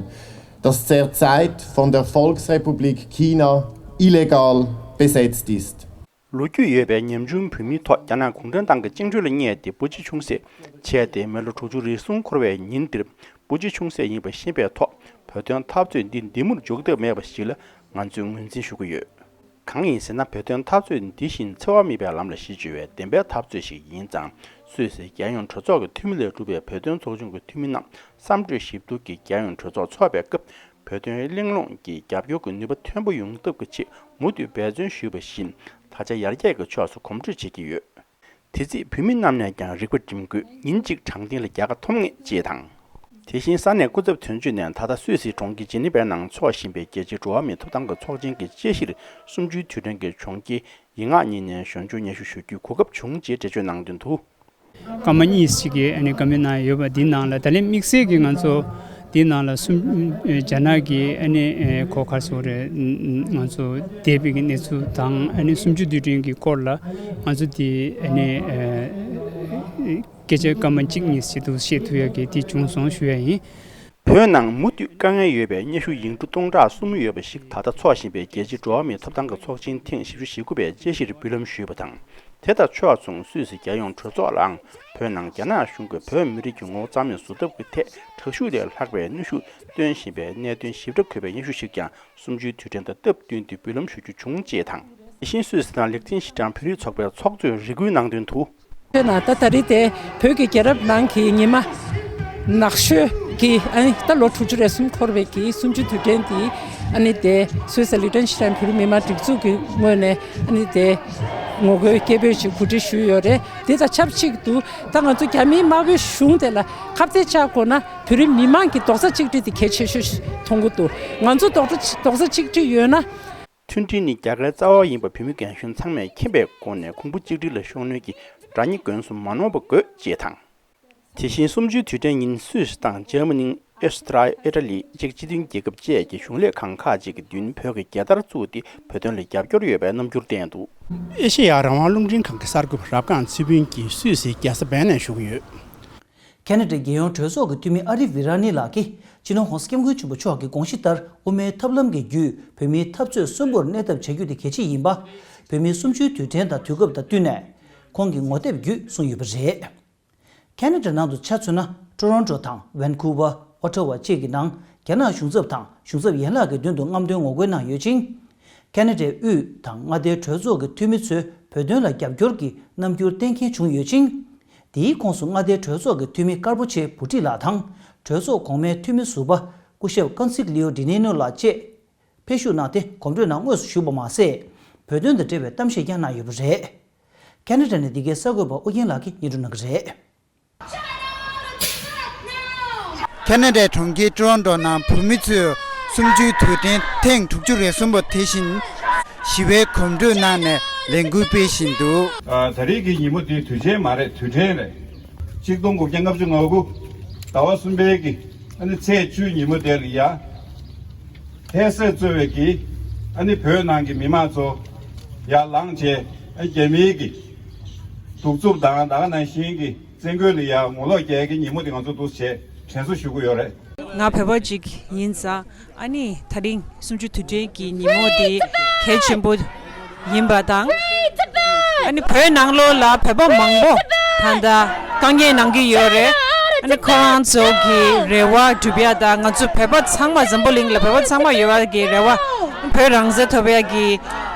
dass derzeit von der Volksrepublik China illegal besetzt ist. ལོ་རྒྱུས་ཡོད་པའི་ཉམ་ཆུང་བོད་མིའི་ཐོག་རྒྱ་ནག་གུང་ཁྲན་ཏང་གི་བཅིངས་འགྲོལ་ལ་བསྙད་དེ་བུ་གཅིག་ཆུང་ཟད་བྱས་ཏེ་མི་ལོ་དྲུག་ཅུ་རེ་གསུམ་འཁོར་བའི་ཉིན་འདིར་བུ་གཅིག་ཆུང་ཟད་ཡིན་པ་ཤེས་པའི་ཐོག་བོད་དོན་འཐབ་རྩོད་འདི་འདི་མུར་འཇོག་ཐབས་མེད་པ་ཞིག་ལ་ང་ཚོས་ངོས་འཛིན་ཞུ་གི་ཡོད། གང་ཡིན་ཟེར་ན། བོད་དོན་འཐབ་རྩོད་འདི་བཞིན་འཚེ་བ་མེད་པའི་ལམ་ལ་གཞི་བཅོལ་བའི་བདེན་པའི་འཐབ་རྩོད་ཞིག་ཡིན་ཙང་། སུད་སི་རྒྱལ་ཡོངས་གྲོས་ཚོགས་ཀྱི་འཐུས་མི་ལས་གྲུབ་པའི་བོད་དོན་ཚོགས་ཆུང་གི་འཐུས་མི་རྣམས་བསམ་གྲོས་ཞིབ་བསྡུར་གྱིས་རྒྱལ་ཡོངས་གྲོས་ཚོགས་འཚོགས་པའི་སྐབས། བོད་དོན་གླེང་སློང་གི་རྒྱབ་སྐྱོར་གྱི་ནུས་པ་མཐོན་པོ་ཡོང་ཐབས་ཀྱི་ཆེད་མུ་མཐུད་འབད་བརྩོན་ཞུས་པ་བཞིན། ད་ཆ་ཡར་རྒྱས་ཀྱི་ཕྱོགས་སུ་གོམ་བགྲོད་བྱེད་ཀྱི་ཡོད། དེ་རྩིས་བོད་མི་རྣམས་ནས་ཀྱང་རིག་པ་སྒྲིམ་དགོས། ཉིན་གཅིག་དྲང་བདེན་ལ་རྒྱལ་ཁ་ཐོབ་ངེས་ཅེས་དང་། དེ་བཞིན་ས་གནས་སྐུ་ཚབ་དོན་གཅོད་ནས་ད་ལྟ་སུད་སི་གྲོང་ཁྱེར་ཇི་ནི་ཝའི་ནང་འཚོགས་བཞིན་པའི་རྒྱལ་སྤྱིའི་འགྲོ་བ་མིའི་ཐོབ་ཐང་གི་ཚོགས་ཆེན་གྱི་དཔྱད་གཞིར་གསུམ་བཅུའི་དུས་དྲན་གྱི་གྱོང་ཁྱེར་ཡིག་ངག་གཉིས་ནས་ཞོན་ཆོག་སྙན་ཞུ་ཞུ་རྒྱུའི་གོ་སྐབས་བྱུང་ཅེས་འགྲེལ་བརྗོད་གནང་དོན་དུ། སྐར་མ་གཉིས་ཤིག་གིས་ཨ་ནི་བཀའ་མོལ་གནང་ཡོད་པ་འདི་ནང་ལ་ད་ལན་དམིགས་བསལ་གྱིས་ང་ཚོ་འདི་ནང་ལ་གསུམ་རྒྱ་ནག་གི་ཨ་ནི་གོ་ག་སོགས་རེད། ང་ཚོ་འདས་པའི་གི་གནས་ཚུལ་དང་ཨ་ནི་གསུམ་བཅུའི་དུས་དྲན་གྱི་སྐོར་ལ་ང་ཚོ་འདི་ཨ་ནི་སྐད་ཆ་སྐར་མ་གཅིག་གཉིས་ཤིག་ཏུ་བཤད་ཐུབ་ཡག་གི་འདི་བྱུང་སོང་ཞུ་ཡ་ཡིན། བོད་ནང་མུ་མཐུད་དཀའ་ངལ་ཡོད་པའི་སྙན་ཞུ་ཡིག་འབྲུ་སྟོང་ཕྲག་གསུམ་ཡོད་པ་ཞིག་ད་ལྟ་འཚོགས་བཞིན་པའི་རྒྱལ་སྤྱིའི་འགྲོ་བ་མིའི་ཐོབ་ཐང་གི་ཚོགས་ཆེན་ཐེངས་བཞི་བཅུ་ཞེ་དགུ་པའི་དཔྱད་གཞིར་འབུལ་ལམ་ཞུས་པ་དང་། དེ་དང་ཕྱོགས་མཚུངས་སུད་སི་རྒྱལ་ཡོངས་གྲོས་ཚོགས་ལའང་བོད་ནང་རྒྱ་ནག་གཞུང་གིས་བོད་མི་རིགས་ཀྱི་ངོ་བོ་རྩ་མེད་བཟོ་ཐབས་ཀྱི་ཐད་དྲག་ཤུགས་ལས་ལྷག་པའི་གནོན་ཤུགས་བཏོན་བཞིན་པའི་གནད་དོན་ཞིབ་ཕྲ་འཁོད་པའི་སྙན་ཞུ་ཞིག་ཀྱང་གསུམ་བཅུའི་དུས་དྲན་དང་སྟབས་བསྟུན་ཏེ་འབུལ་ལམ་ཞུ་རྒྱུ་བྱུང་ཅེས་དང་། དེ་བཞིན་སུད་སི་དང་ལིག་ཏེན་ཤི་ཊན་བོད་རིགས་ཚོགས་པའི་ཚོགས་གཙོས་རེ་སྐུལ་གནང་དོན་དུ། ཁྱོད་ན་ད་ད་རེས་དེ་བོད་ཀྱི་རྒྱལ་རབས་ནང་གི་ཉི་མ་ནག་ཤོས་ཀྱི་ཨ་ནི་ད་ལོ་དྲུག་ཅུ་རེ་གསུམ་འཁོར་བའི་གི་གསུམ་བཅུའི་དུས་དྲན་དེ་ཨ་ནི་དེ་སུད་སི་ལིག་ཏེན་ཤི་ཊན་བོད་རིགས་མི་མང་སྒྲིག་འཛུགས་ཀྱི་ངོས་ནས་ཨ་ནི་དེ་ངོ་རྒོལ་སྐད་འབོད་ཅིག་གོ་སྒྲིག་ཞུས་ཡོད་རེད། དེ་དང་ཆབས་ཅིག་ཏུ་ད་ང་ཚོ་རྒྱ་མིའི་དམར་པོའི་གཞུང་དེ་ལ་ཁ་གཏད་བཅག་དགོས་ན་བོད་རིགས་མི་མང་གི་རྡོག་རྩ་གཅིག་སྒྲིལ་དེ་གལ་ཆེ་ཤོས་ཤིག་མཐོང་གི་འདུག་ང་ཚོ་རྡོག་རྩ་རྡོག་རྩ་གཅིག་སྒྲིལ་ཡོད་ན། མཐུན་སྒྲིལ་ནི་རྒྱལ་ཁའི་རྩ་བ་ཡིན་པ་བོད་མི་རྒན་གཞོན་ཚང་མས་མཁྱེན་པའི་སྒོ་ནས་གོང་བུ་གཅིག་སྒྲིལ་ལ་ཤུགས་སྣོན་གྱིས་དགྲ་གཉེན་རྒོལ་གསུམ་མ་ནོར་བ་དགོས་ཅེས་དང་། དེ་བཞིན་གསུམ་བཅུའི་དུས་དྲན་ཉིན་སུད་སི་དང་འཇར་མ་ནི། ཨོ་སི་ཏྲ་ཨི་ཏྲ་ལི་བཅས་སྤྱི་མཐུན་རྒྱལ་ཁབ་བཅས་ཀྱི་གཞུང་ལས་ཁང་ཁག་ཅིག་གི་མདུན་བོད་ཀྱི་རྒྱལ་དར་བཙུགས་ཏེ་བོད་དོན་ལ་རྒྱབ་སྐྱོར་ཡོད་པའི་རྣམ་འགྱུར་བསྟན་འདུག་ཨེ་ཤེ་ཡ་རང་དབང་རླུང་འཕྲིན་ཁང་གི་གསར་འགོད་པ་རབ་སྒང་ཚེ་ཕུན་གྱིས་སུད་སིའི་རྒྱལ་ས་བན་ནས་ཞུ་གི་ཡོད། ཁེ་ན་ཌའི་རྒྱལ་ཡོངས་གྲོས་ཚོགས་ཀྱི་འཐུས་མི་ཨ་རི་ཝི་ར་ནི་ལགས་ཀྱིས་སྤྱི་ནོར་༸གོང་ས་༸སྐྱབས་མགོན་ཆེན་པོ་མཆོག་གི་དགོངས་གཞི་ལྟར་དབུ་མའི་ཐབས་ལམ་གྱི་བརྒྱུད་བོད་མིའི་འཐབ་རྩོད་གསོན་པོར་གནས་ཐབས་བྱ་རྒྱུ་དེ་གལ་ཆེ་ཡིན་པ། བོད་མིའི་གསུམ་བཅུའི་དུས་དྲན་དང་དུས་སྐབས་དང་བསྟུན་ནས་ཁོང་གི་ངོ་དེབ་བརྒྱུད་གསུངས་ཡོད་པ་རེད། ཁེ་ན་ཌ་ནང་དུ་ཆ་མཚོན་ན་ཊོ་རོན་ཊོ་དང་ཝན་ཁུ་ཝར། ཨོ་ཊ་ཝ་བཅས་ཀྱི་ནང་རྒྱ་ནག་གཞུང་ཚབ་དང་གཞུང་ཚབ་ཡན་ལག་གི་མདུན་དུ་རྔམ་སྟོན་ངོ་རྒོལ་གནང་ཡོད་ཅིང་། ཁེ་ན་ཌའི་དབུས་དང་མངའ་སྡེའི་གྲོས་ཚོགས་ཀྱི་འཐུས་མི་ཚོས་བོད་དོན་ལ་རྒྱབ་སྐྱོར་གྱི་རྣམ་འགྱུར་བསྟན་མཁན་བྱུང་ཡོད་ཅིང་། དེའི་ཁོངས་སུ་མངའ་སྡེའི་གྲོས་ཚོགས་ཀྱི་འཐུས་མི་དཀར་པོ་ཆེ་བུ་ཁྲིད་ལགས་དང་གྲོས་ཚོགས་གོང་མའི་འཐུས་མི་ཟུར་པ་སྐུ་ཞབས་ཀན་སིག་ལིའོ་ཌི་ནེ་ནོ་ལགས་བཅས་ཕེབས་བཞུགས་གནང་སྟེ་གོམ་བགྲོད་ནང་དངོས་སུ་ཞུགས་པ་མ་ཟད། བོད་དོན་དང་འབྲེལ་བའི་གཏམ་བཤད་ཀྱང་གནང་ཡོད་པ་རེད། ཁེ་ན་ཌ་ནས་འདི་གའི་གསར་འགོད་པ་ཨོ་རྒྱན་ལགས་ཀྱིས་སྙན་སྒྲོན་གནང་གི་རེད། ཁེ་ན་ཌའི་གྲོང་ཁྱེར་ཊོ་རོན་ཊོ་ནང་བོད་མི་ཚོས་གསུམ་བཅུའི་དུས་དྲན་ཐེངས་དྲུག་ཅུ་རེ་གསུམ་པ་དེ་བཞིན་ཞི་བའི་གོམ་བགྲོད་གནང་ནས་ལས་འགུལ་སྤེལ་བཞིན་འདུག་ཨ། ད་རེས་ཀྱི་ཉིན་མོ་འདི་དུས་ཆེན་མ་རེད། དུས་དྲན་རེད། ཆིག་སྟོང་དགུ་བརྒྱ་ལྔ་བཅུ་ང་དགུ་ཟླ་བ་གསུམ་པའི་གི་ཨ་ནི་ཚེས་བཅུའི་ཉིན་མོ་དེ་ལ་ཡ། ཧེ་སེ་གཙོས་པའི་གི་ཨ་ནི་བོད་ནང་གི་མི་མང་ཚོ་ཡར་ལངས་བྱས། ཨ། རྒྱ་མིའི་གི་གདུག་རྩུབ་དང་ད་ག་ནང་བཞིན་གི་བཙན་རྒོལ་ལ་ཡ་ངོ་ལོག་རྒྱག་གི་ཉིན་མོ་དེ་ང་ཚོ་འདུག་བྱས་དྲན་གསོ་ཞུ་གི་ཡོད་རེད། ང་བོད་པ་ཅིག་ཡིན་ཙང་། ཨ་ནི་དེ་རིང་གསུམ་བཅུའི་དུས་དྲན་གྱི་ཉིན་མོ་དེ་གལ་ཆེན་པོ་ཡིན་པ་དང་། ཨ་ནི་བོད་ནང་ལོགས་ལ་བོད་པ་མང་པོ་ད་ལྟ་དཀའ་ངལ་གནང་གི་ཡོད་རེད། ཨ་ནི་ཁོ་རང་ཚོ་གི་རེ་བ་འགྲུབ་ཡ་དང་། ང་ཚོ་བོད་པ་ཚང་མ་འཛམ་བུ་གླིང་ལ་བོད་པ་ཚང་མ་ཡོད་པ་གི་རེ་བ། བོད་རང་བཙན་ཐོབ་ཡ་གི་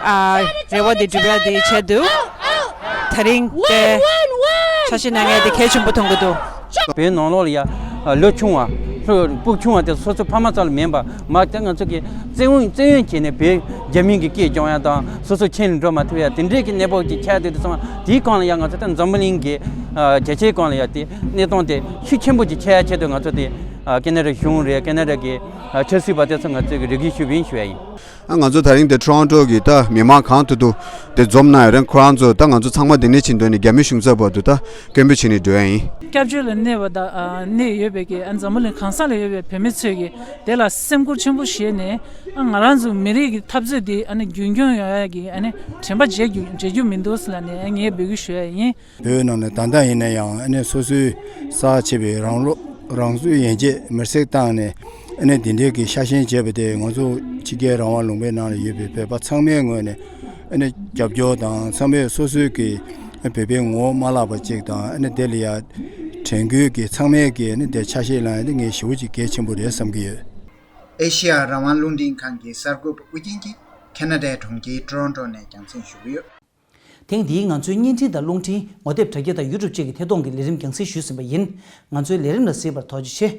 ཨ་རེ་བ་དེ་འགྲུབ་ཡ་དེ་ཆེད་དུ། དེ་རིང་དེ་ཆ་ཤས་གནང་ཡ་དེ་གལ་ཆེན་པོ་མཐོང་གི་འདུག་བོད་ནང་ལོགས་ལ་ཡ་ལོ་ཆུང་བ། ལྷོ་སྤུ་ཆུང་བ་དེ་སོ་སོ་ཕ་མ་རྩ་ལ་མེད་པ་མ་གཏོགས། ང་ཚོ་གི་བཙན་དབང་བཙན་གཡེམ་བྱས་ནས་བོད་རྒྱ་མིའི་གི་སྐད་སྦྱོང་ཡ་དང་། སོ་སོ་ཁྱིམ་ལ་འགྲོ་མ་ཐུབ་ཡ་དེ་འདྲའི་གི་གནས་བབ་ཅིག་ཆགས་བསྡད་དུས་ཙང་། དེའི་སྒང་ལ་ཡ་ང་ཚོ་ད་འཛམ་བུ་གླིང་གི་ཨ་རྒྱ་ཆེའི་སྒང་ལ་ཡ་དེ་གནས་སྟངས་དེ་ཤུགས་ཆེན་པོ་ཅིག་ཆགས་ཡ་ཆེད་དུ། ང་ཚོ་དེ་ཨ་ཁེ་ན་ཌ་གཞུང་རེད། ཁེ་ན་ཌ་གི་ཨ་ཆབ་སྲིད་པ་དེ་ཚོ་ང་ཚོས་གི་རེ་སྐུལ་ཞུས་པ་ཡིན་ཞུ་ཡ་ཡིན། ཨ། ང་ཚོ་དེ་རིང་དེ་ཊོ་རོན་ཊོ་གི་ད་མི་མང་གང་ཐུབ་ཐུབ་དེ་འཛོམས་གནང་ཡོད་རེད། ཁོ་རང་ཚོ་ད་ང་ཚོ་ཚང་མ་དེ་ནས་ཕྱིན་དོན་ནི་རྒྱ་མི་གཞུང་ཚབ་བར་དུ་ད་སྐད་འབོད་བྱེད་ནས་འགྲོ་ཡ་ཡིན། སྐྱབས་བཅོལ་ལ་གནས་པ་དང་། ཨ། གནས་ཡོད་པའི་གི་ཨ་འཛམ་བུ་གླིང་གང་ས་ལ་ཡོད་པའི་བོད་མི་ཚོས་གི་དེ་ལ་སེམས་ཁུར་ཆེན་པོ་བཞེས་ནས། ཨ། ང་རང་ཚོ་མི་རིགས་ཀྱི་འཐབ་རྩོད་འདི་ཨ་ནི་རྒྱུན་སྐྱོང་ཡོང་ཡ་གི་ཨ་ནི་དྲན་པ་བརྗེད་རྒྱུ་བརྗེད་རྒྱུ་མི་འདུག་ཟེར་ལབ་ནས་ངས་འབོད་སྐུལ་ཞུ་ཡ་ཡིན། བོད་ནང་ནས་ད་ལྟ་ཡིན་ན་ཡང་ཨ་ནི་སོ་སོའི་གསར་བ་བྱས་པའི་རང་ལོ་རང་སྲོག་ཡན་ཆད་མེར་སྲེག་བཏང་ནས། ཨ་ནི་དེ་འདྲའི་གི་ཤ་ཞེན་བྱས་པ་དེ་ང་ཚོ་ཕྱི་རྒྱལ་རང་དབང་ལུང་པའི་ནང་ལ་ཡོད་པའི་བོད་པ་ཚང་མའི་ངོས་ནས་ཨ་ནི་རྒྱབ་སྐྱོར་དང་། ཚང་མས་སོ་སོའི་གི་བོད་པའི་ངོ་བོ་མ་བརླག་པ་ཅིག་དང་། ཨ་ནི་དེ་ལ་ཡ་དྲན་སྐུལ་གི་ཚང་མས་གི་ཨ་ནི་དེ་ཆ་ཤས་ལེན་ཡ་དེ་ངས་ཞེ་པོ་ཅིག་གལ་ཆེན་པོ་རེད་བསམ་གི་ཡོད། ཨེ་ཤེ་ཡ་རང་དབང་རླུང་འཕྲིན་ཁང་གི་གསར་འགོད་པ་ཨུ་རྒྱན་གྱིས་ཁེ་ན་ཌའི་གྲོང་ཁྱེར་ཊོ་རོན་ཊོ་ནས་རྒྱང་སྲིང་ཞུ་གི་ཡོད། ཐེངས་འདིའི་ང་ཚོའི་བརྙན་འཕྲིན་དང་རླུང་འཕྲིན་ངོ་དེབ་དྲ་རྒྱ་དང་ཡུ་ཊུབ་བཅས་ཀྱི་ཐད་གཏོང་གི་ལས་རིམ་རྒྱང་སྲིང་ཞུས་ཟིན་པ་ཡིན། ང་ཚོའི་ལས་རིམ་ལ་གཟིགས་པར་ཐུགས་རྗེ་ཆེ།